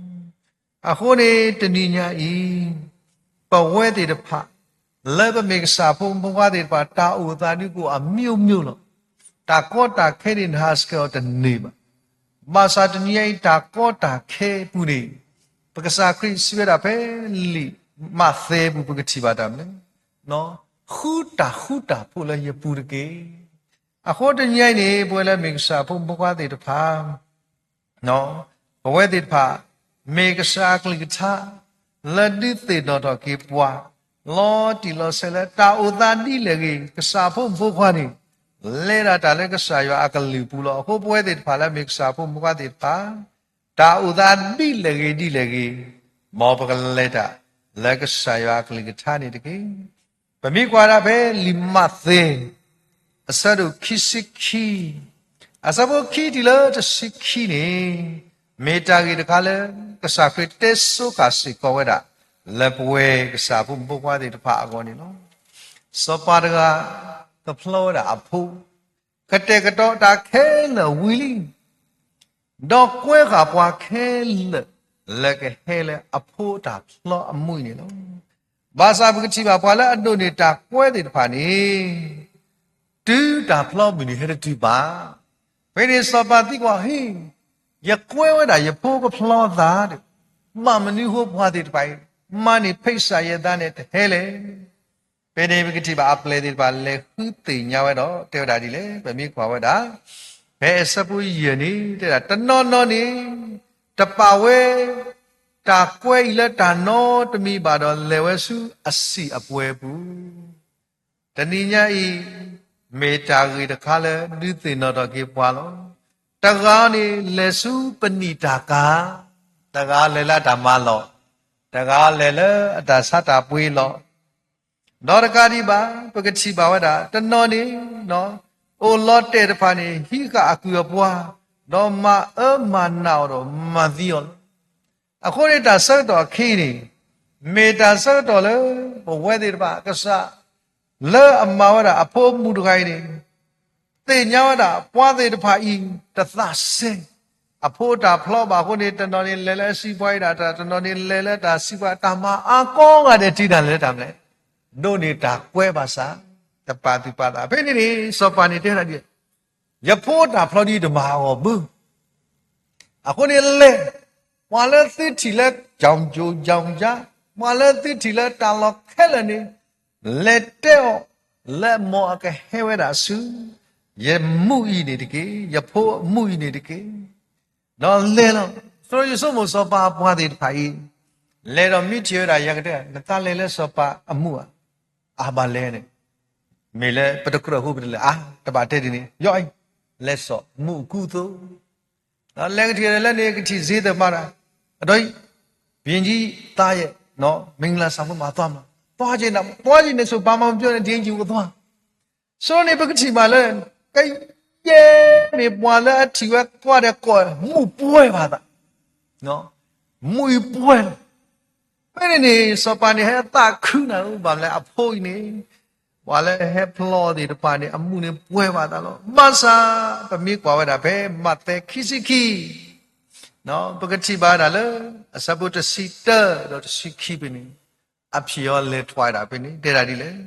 အဃိန့ၣ်တနံၤညါအံၤ ပဝဲသ့ၣ်တဖၣ် လၢပမ့ၢ်ကစၢ်ဖိမုၣ်ဖိခွါသ့ၣ်တဖၣ် တၢ်အိၣ်သးဒုးကအိၣ်အမျိုးမျိုးလီၤ. တၢ်ကီတၢ်ခဲန့ၣ် နဟးဆှဲးအီၤတန့ၢ်ဘၣ်. ဘၣ်ဆၣ်တနံၤညါအံၤ တၢ်ကီတၢ်ခဲအပူၤန့ၣ် ပကစၢ်ခရံာ်စံးဝဲဒၣ်ဖဲလံာ်မးသဲအပူၤ ပကထံၣ်ဘၣ်တၢ်မနုၤလဲၣ်, ဃုတၢ်ဃူတၢ်ဖိးလၢယပူၤတက့ၢ်. အဃိတနံၤညါအံၤန့ၣ် ပဝဲလၢမ့ၢ်ကစၢ်ဖိမုၣ်ဖိခွါသ့ၣ်တဖၣ် ပဝဲသ့ၣ်တဖၣ် မ့ၢ်ကစၢ်အကလုၢ်ကထါ လၢဒုးသ့ၣ်နီၣ်ထီၣ်က့ၤပှၤ လီၤတံၢ်လီၤဆဲးလၢတၢ်အိၣ်သးဒ်လဲၣ်ဂ့ၤ ကစၢ်ဖိမုၣ်ဖိခွါန့ၣ် လဲၤဒၣ်တၢ်လၢကစၢ်ယွၤအကလုၢ်ပူၤလီၤ. အဃိပဝဲသ့ၣ်တဖၣ်လၢမ့ၢ်ကစၢ်ဖိမုၣ်ဖိခွါသ့ၣ်တဖၣ် တၢ်အိၣ်သးဒ်လဲၣ်ဂ့ၤဒ်လဲၣ်ဂ့ၤ မ်ပကလဲၤတၢ်လၢကစၢ်ယွၤအကလုၢ်ကထါန့ၣ်တက့ၢ်. ပမ့ၢ်ကွၢ်ဒၣ်ဖဲလံာ်မးသဲ အဆၢဒိၣ်ခံဆံခံ အဆၢဖိခံတုၤလၢတဆံခံန့ၣ် မ့ၢ်တၢ်ဂ့ၢ်တခါလၢ ကစၢ်ခရံာ်တဲဆိဃာ်စ့ၢ်ကီးဝဲဒၣ် လၢပဝဲကစၢ်ဖိမုၣ်ဖိခွါသ့ၣ်တဖၣ်အဂီၢ်န့ၣ်လီၤ. စီၤပၤတဂၤ ကဖျီဝဲဒၣ်အဖိ ကတဲာ်ကတီၤတၢ်ခဲလၢာ်ဝံၤလံ ဒီးကွဲဃာ်ပှၤခဲလၢာ် လၢကဟဲလၢအဖိတၢ်ဖျီအမူအံၤန့ၣ်လီၤ. ဘၣ်ဆၣ်ပကထံၣ်ဘၣ်ပှၤလၢအဒိးန့ၢ်တၢ်ကွဲသ့ၣ်တဖၣ်န့ၣ် တုၤတၢ်ဖျီမုၢ်နံၤဟဲတတုၤဘၣ်. ဖဲန့ၣ်စီၤပၤသံကွၢ် ဟ့ၣ်, ယကွဲဝဲဒၣ်ယဖိကဖျီသးဒီး ဘၣ်မနုၤဃိပှၤသ့ၣ်တဖၣ်အံၤ မၤန့ၢ်ဖဲးစၢ်ယဲၢ်သးန့ၣ်တဟဲလဲၣ်. ဖဲန့ၣ်ပကထံၣ်ဘၣ်အပျဲၢ်သ့ၣ်တဖၣ်လဲၤဃုသ့ၣ်ညါဝဲဒီး တဲဝဲဒၣ်ဒ်လဲၣ် ပမ့ၢ်ကွၢ်ဝဲဒၣ် ဖဲအဆၢဖိယဲၢ်န့ၣ် တဲဒၣ်တနီၤနီၤန့ၣ် တပာ်ဝဲ တၢ်ကွဲအံၤလၢတၢ်နီတမံၤဘၣ်ဒီးလဲၤဝဲဆူအဆံၣ်အပှဲၤပူၤ တနံၤညါအံၤ မ့ၢ်တၢ်ဂ့ၢ်တခါလၢဒုးသ့ၣ်နီၣ်ထီၣ်က့ၤပှၤလီၤ. တဂၤန့ၣ်လဲၤဆူပနံာ်တၢ်ကၤ, တဂၤလဲၤလၢအတၢ်မၤလီၢ်, တဂၤလဲၤလၢအတၢ်ဆါတၢ်ပှ့ၤလီၢ်, ဒီးတကးဒံးဘၣ် ပကထံၣ်ဘၣ်ဝဲဒၣ် တနီၤန့ၣ် အိၣ်လီၤတဲာ်တဖၣ်န့ၣ် ဟံးဃာ်အကုၢ်အပှၤ, ဒီးမၤအၢမၤနးအီၤဒီးမၤသံအီၤလီၤ. အဃိန့ၣ်တၢ်ဆၢကတီၢ်အခံန့ၣ် မ့ၢ်တၢ်ဆၢကတီၢ်လၢ ပဝဲသ့ၣ်တဖၣ် ကစၢ် လၢအမၤဝဲဒၣ်အဖိအမုၣ်တဂၤအံၤန့ၣ် သ့ၣ်ညါဝဲဒၣ်ပှၤသ့ၣ်တဖၣ်အံၤ တသးစဲ အဖိတၢ်ဖျီဘၣ်အဃိန့ၣ် တနီၤန့ၣ်လဲၤလၢအဆံးပှဲၤဒၣ်တၢ်, တနီၤန့ၣ်လဲၤလၢတၢ်ဆံးပှဲၤ တၢ်မၤအါကီဂၤဒဲးတုၤဒၣ်လဲာ်လၢတၢ်မနုၤလဲၣ်, ဒိးန့ၢ်တၢ်ကွဲဘၣ်ဆၣ် တပာ်သူၣ်ပာ်သး. ဖဲန့ၣ်န့ၣ် စီၤပၤန့ၣ်တဲဝဲဒၣ်ဒ် ယဖိတၢ်ဖျီဒ်တမၤအဂီၢ်ဘၣ်. အဃိန့ၣ်လဲၤ, ပှၤလၢသုထံၣ်လၢ ကြောင်ကျိုးကြောင်ကြား, ပှၤလၢသုထံၣ်လၢတၢ်လီၢ်ခဲလၢာ်န့ၣ် လဲၤတဲအီၤ လၢမ်အကဟဲဝဲဒၣ်ဆူ ယမုၣ်အံၤန့ၣ်တက့ၢ်, ယဖိအမုၣ်အံၤန့ၣ်တက့ၢ်. ဒီးလဲၤလီၤ. စီၤယိၤစိမိၣ်စီၤပၤအပှၤသ့ၣ်တဖၣ်အံၤ လဲၤဒီးမံထံၣ်ဝဲဒၣ် ယကတဲ နသးလဲၤလၢစီၤပၤအမုၣ်ဧါ, အဘၣ်လဲၤန့ၣ်, မ့ၢ်လၢပတကြၢးဃိပတလဲၤ, အါ တဘၣ်တဲဒ်န့ၣ်, ယီအံၤ လဲၤစိာ်မုၢ်အကူအသိး ဒီးလဲၤကထံၣ်လၢန့ၣ် ကထံၣ်စ့သ့ၣ်မၤတၢ်, အဒီအံၤ ဘုရင်ကြီးသားရဲ့ မင်္ဂလာဆောင်ဖို့မှာသွားမှာ, သွားချင်တာ သွားချင်တယ်ဆို ဘာမှမပြောနဲ့ ဒီအိမ်ကိုသွား. ဆိုတော့ ပကထံၣ်ဘၣ်လၢ ကယဲၢ်မ့ၢ်ပှၤလၢအထံၣ်ဝဲကွၢ်ဒီးကိး မူးပှဲၤဘၣ်သး, မူးအံၤပှဲၤလီၤ. ဖဲန့ၣ်န့ၣ် စီၤပၤန့ၣ် ဟဲသးခုနၤဧိၤ ဘၣ်မနုၤလဲၣ် အဖိအံၤန့ၣ် ပှၤလၢဟဲဖျီသ့ၣ်တဖၣ်န့ၣ် အမူးန့ၣ်ပှဲၤဘၣ်သးလီၤ. ဘၣ်ဆၣ် ပမ့ၢ်ကွၢ်ဝဲဒၣ်ဖဲ မးသဲ ခံဆံခံ ပကထံၣ်ဘၣ်ဝဲဒၣ်လၢ အဆၢဖိတဆံတၢဒီးတဆံခံဖဲန့ၣ် အဖံးအီၤလဲၤထွဲဒၣ်ဖဲန့ၣ် တဲဒၣ်ဒ်လဲၣ်.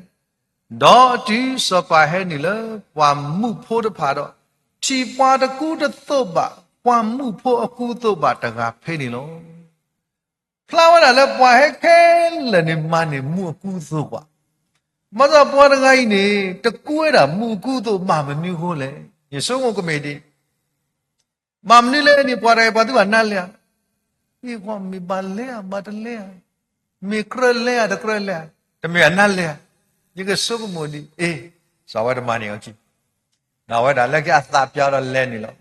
ဒီးတုၤစီၤပၤဟဲနုာ်လၢပှၤမူးဖိတဖၣ်ဒီး ထံၣ်ပှၤတကူတသိးဘၣ် ပှၤမူးဖိအကူအသိးဘၣ်တဂၤဖဲန့ၣ်လီၤ. ဖျါဝဲဒၣ်လၢပှၤဟဲခဲလၢာ်န့ၣ် မၤန့ၢ်မူးအကူအသိးကွၢ်. ဘၣ်ဆၣ်ပှၤတဂၤအံၤန့ၣ် တကူဝဲဒၣ်မူးအကူအသိးဘၣ်မနုၤအဃိလဲၣ်. ယဆိကမိၣ်ကမ့ၢ်ဒ် ဘၣ်မနုၤလဲၣ်န့ၣ် ပှၤတဂၤအံၤ ပှၤသုဘၣ်နါလဲၣ်ဧါ, မ့ၢ်ပှၤမ့ၢ်ဘၣ်လဲၣ်ဧါ ဘၣ်တလဲၣ်ဧါ, မ့ၢ်ကြၢးလဲၣ်ဧါ တကြၢးလဲၣ်ဧါ, တမ့ၢ်အနါလဲၣ်ဧါ. ယကဆိကမိၣ်ဒ်အံၤ, စီၤဝဲတမၤန့ၢ်အီၤကံ, ဒီးအဝဲဒၣ်လၢခံအသးပျါဒီးလဲၤနုာ်လီၤ.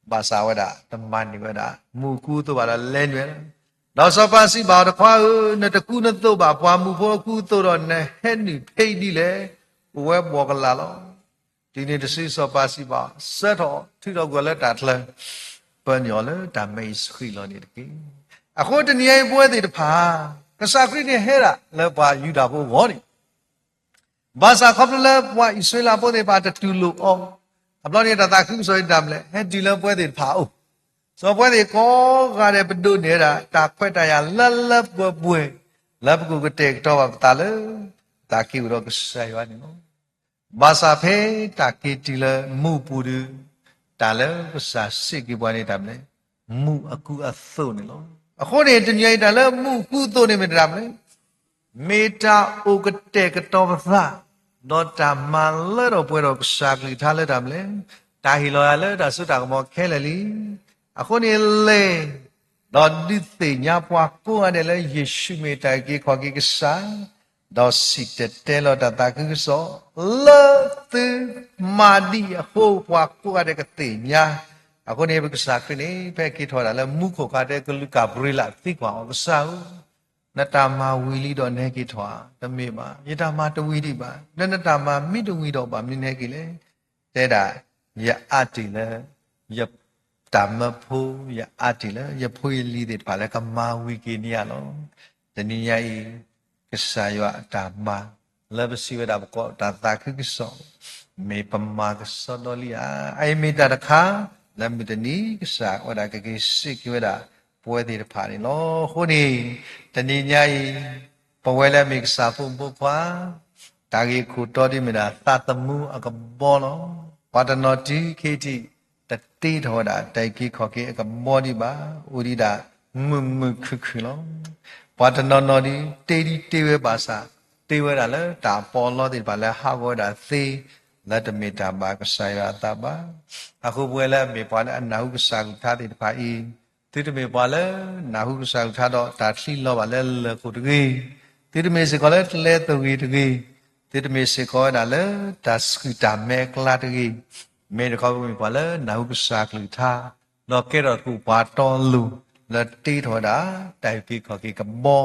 ဘၣ်ဆၣ်ဝဲဒၣ် တမၤန့ၢ်ဝဲဒၣ် မူးအကူအသိးဘၣ်ဒီးလဲၤနုာ်ဝဲလီၤ. ဒီးစီၤပၤစံးဘၣ်အီၤ, တခွါဧၢ, နတကူနသိးဘၣ်ပှၤမူးဖိအကူအသိးဒီး နဟဲနုာ်ဖဲအံၤဒ်လဲၣ်. အိၣ်ဝဲဘှီၣ်ကလာ်လီၤ. တုၤန့ၣ်တစုစီၤပၤစံးဘၣ်အီၤ, ဆှၢထီၣ်အီၤ ထုးထီၣ်ကွံာ်အီၤလၢတၢ်ချၢ, ပၢနုာ်အီၤလၢတၢ်မဲအံၤဆှံလီၤန့ၣ်တက့ၢ်. အဃိတနံၤအံၤပဝဲသ့ၣ်တဖၣ် ကစၢ်ခရံာ်န့ၣ်ဟဲဒၣ်လၢပှၤယူဒၤဖိအဂီၢ်န့ၣ် ဘၣ်ဆၣ်ခီဖျိလၢပှၤအံၣ်စရ့လးဖိသ့ၣ်တဖၣ်တတူၢ်လိာ်အီၤ, အဘျီန့ၣ်တၢ်သးခုကစီၣ်န့ၣ်တၢ်မနုၤလဲၣ်, ဟဲတုၤလၢပဝဲသ့ၣ်တဖၣ်အအိၣ်, စီၤပဝဲသ့ၣ်ကိးဂၤဒဲးပဒိးန့ၢ်ဝဲဒၣ် တၢ်ခွဲးတၢ်ယာ်လၢလၢပှဲၤပှဲၤ, လၢပကအိၣ်ကတဲာ်ကတီၤဘၣ်ပသးလၢ တၢ်က့ၤအိၣ်ဒီးကစၢ်ယွၤန့ၣ်လီၤ. ဘၣ်ဆၣ်ဖဲတၢ်က့ၤတုၤလၢမူးအပူၤဒီး တၢ်လၢကစၢ်စံးက့ၤပှၤန့ၣ်တၢ်မနုၤလဲၣ်, မူးအကူအသိးန့ၣ်လီၤ. အဃိန့ၣ် တနံၤအံၤတၢ်လၢမူးအကူအသိးန့ၣ်မ့ၢ်တၢ်မနုၤလဲၣ် မ့ၢ်တၢ်အိၣ်ကတဲာ်ကတီၤပသး, ဒီးတၢ်မၤလၢထီၣ်ပှဲၤထီၣ်ကစၢ်ကလုၢ်ကထါလၢတၢ်မနုၤလဲၣ်, တၢ်ဟ့ၣ်လီၤယၤလၢတၢ်စိတၢ်ကမီၤခဲလၢာ်လံ. အဃိန့ၣ်လဲၤ, ဒီးဒုးသ့ၣ်ညါပှၤကိးဂၤဒဲးလၢယ့ၣ်ၡူးမ့ၢ်တၢ်အုၣ်က့ၤခီၣ်က့ၤကစၢ်, ဒီးစံၣ်တဲၤတဲလီၤတၢ်သးခုကစီၣ်, လၢသုမၤဒ်အံၤအဃိ ပှၤကိးဂၤဒဲးကသ့ၣ်ညါ. အဃိန့ၣ် ပကစၢ်ခရံာ်န့ၣ် ဖဲက့ၤထီၣ်ဝဲဒၣ်လၢမူးခိၣ်ခါတဲကလူးကၣ်ဘြံလးသံကွၢ်အီၤ, ကစၢ်ဧၢ, နတၢ်မၤဝံၤလံဒီးနဟဲက့ၤထီၣ်ဧါ. တမ့ၢ်ဘၣ်, ယတၢ်မၤတဝံၤဒံးဘၣ်, ဒီးနတၢ်မၤမ့ၢ်တဝံၤဒီးဘၣ်မနုၤနဟဲက့ၤလဲၣ်. တဲဒၣ်, ယအါတ့ၢ်လၢ ယတၢ်မၢဖိ, ယအါတ့ၢ်လၢယဖိယလံၤသ့ၣ်တဖၣ်လၢကမၤဝံၤက့ၤန့ၢ်ယၤလီၤ. တနံၤညါအံၤ ကစၢ်ယွၤအတၢ်မၤ လၢပစံးဝဲဒၣ်ပကိးတၢ်သးခုကစီၣ်, မ့ၢ်ပမၤကစီဒီလံဧါ. အအံၤမ့ၢ်တၢ်တခါ လၢမုၢ်တနံၤ ကစၢ်ဝဲဒၣ်ကက့ၤစံးက့ၤဝဲဒၣ် ပဝဲသ့ၣ်တဖၣ်န့ၣ်လီၤ. အဃိန့ၣ် တနံၤညါအံၤ ပဝဲလၢအမ့ၢ်ကစၢ်ဖိမုၣ်ဖိခွါ တၢ်ဂ့ၢ်ခိၣ်တီဒ်မ့ၢ်ဒၣ် သးသမူအကဘီလီၤ. ပှၤတနီၤတုၤခဲအံၤ တတ့ထီၣ်ဝဲဒၣ် တၢ်အုၣ်က့ၤခီၣ်က့ၤအကဘီဒံးဘၣ်. အိၣ်ဒံးဒၣ် မုာ်မုာ်ခုၣ်ခုၣ်လီၤ. ပှၤတနီၤနီၤဒုး တ့ဒုးတ့ဝဲဘၣ်ဆၣ် တ့ဝဲဒၣ်လၢတၢ်ပီးလီသ့ၣ်တဖၣ်လၢဟးဂီၤဝဲဒၣ်သ့ လၢတမ့ၢ်တၢ်ဘၣ်ကစၢ်ယွၤအသးဘၣ်. အဃိပဝဲလၢအမ့ၢ်ပှၤလၢအနၢ်ဟူကစၢ်ကလုၢ်ကထါသ့ၣ်တဖၣ်အံၤ, သုတမ့ၢ်ပှၤလၢနၢ်ဟူကစၢ်ကလုၢ်ကထါဒီးတၢ်ချံလီၤဘၣ်လၢလၢၢ်ခိၣ်တဂ့ၤ, သုတမ့ၢ်စ့ၢ်ကီးလၢကျဲသဂ့ၤတဂ့ၤ, သုတမ့ၢ်စ့ၢ်ကီးဝဲဒၣ်လၢတၢ်ဆှုၣ်တၢ်မဲအကျါတဂ့ၤ, မ့ၢ်တခီပမ့ၢ်ပှၤလၢနၢ်ဟူကစၢ်ကလုၢ်ကထါ ဒီးကဲထီၣ်သကိးပှၤတီအလိၤ လၢတ့ထီၣ်ဝဲဒၣ် တၢ်အုၣ်က့ၤခီၣ်က့ၤကဘီ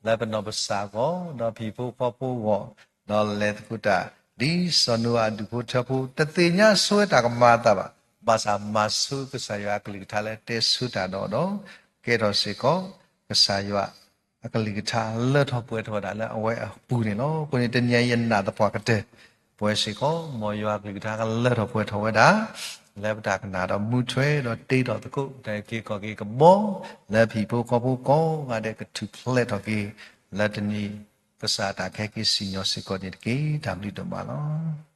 လၢပနီၢ်ပဆၣ်အဂီၢ် ဒီးဟံၣ်ဖိဃီဖိအဂီၢ်, ဒီးလဲၤသကိးတၢ် ဒ်စီၤနိအၤအဒူၣ်ဖိထၢဖိ တသ့ၣ်ညါဆိဝဲတၢ်ကမၤအသးဘၣ်, ဘၣ်ဆၣ်မၤဆိကစၢ်ယွၤအကလုၢ်ကထါလၢတဲဆိတၢ်ဒီးဒီး ကဲထီၣ်စ့ၢ်ကီး ကစၢ်ယွၤ အကလုၢ်ကထါလၢထီၣ်ပှဲၤထီၣ်ဝဲဒၣ်လၢအဝဲအပူၤန့ၣ်လီၤ. အဃိန့ၣ် တနံၤအံၤယနာ်သပှၢ်ကတၢၢ် ပဝဲစ့ၢ်ကီး မ်ယွၤအကလုၢ်ကထါကလၢထီၣ်ပှဲၤထီၣ်ဝဲဒၣ် လၢပတၢ်ကနၣ်ဒီးမူထွဲဒီးတ့ထီၣ်သကိး တၢ်အုၣ်က့ၤခီၣ်က့ၤကဘီ လၢပဟံၣ်ဖိဃီဖိကိးဂၤဒဲးကထူၣ်ဖျဲးထီၣ်က့ၤ လၢတနံၤ ကစၢ်တၢ်ခဲက့ၤစံၣ်ညီၣ်စ့ၢ်ကီးန့ၣ်တက့ၢ်. တၢ်ဘျုးဒိၣ်မးလီၤ.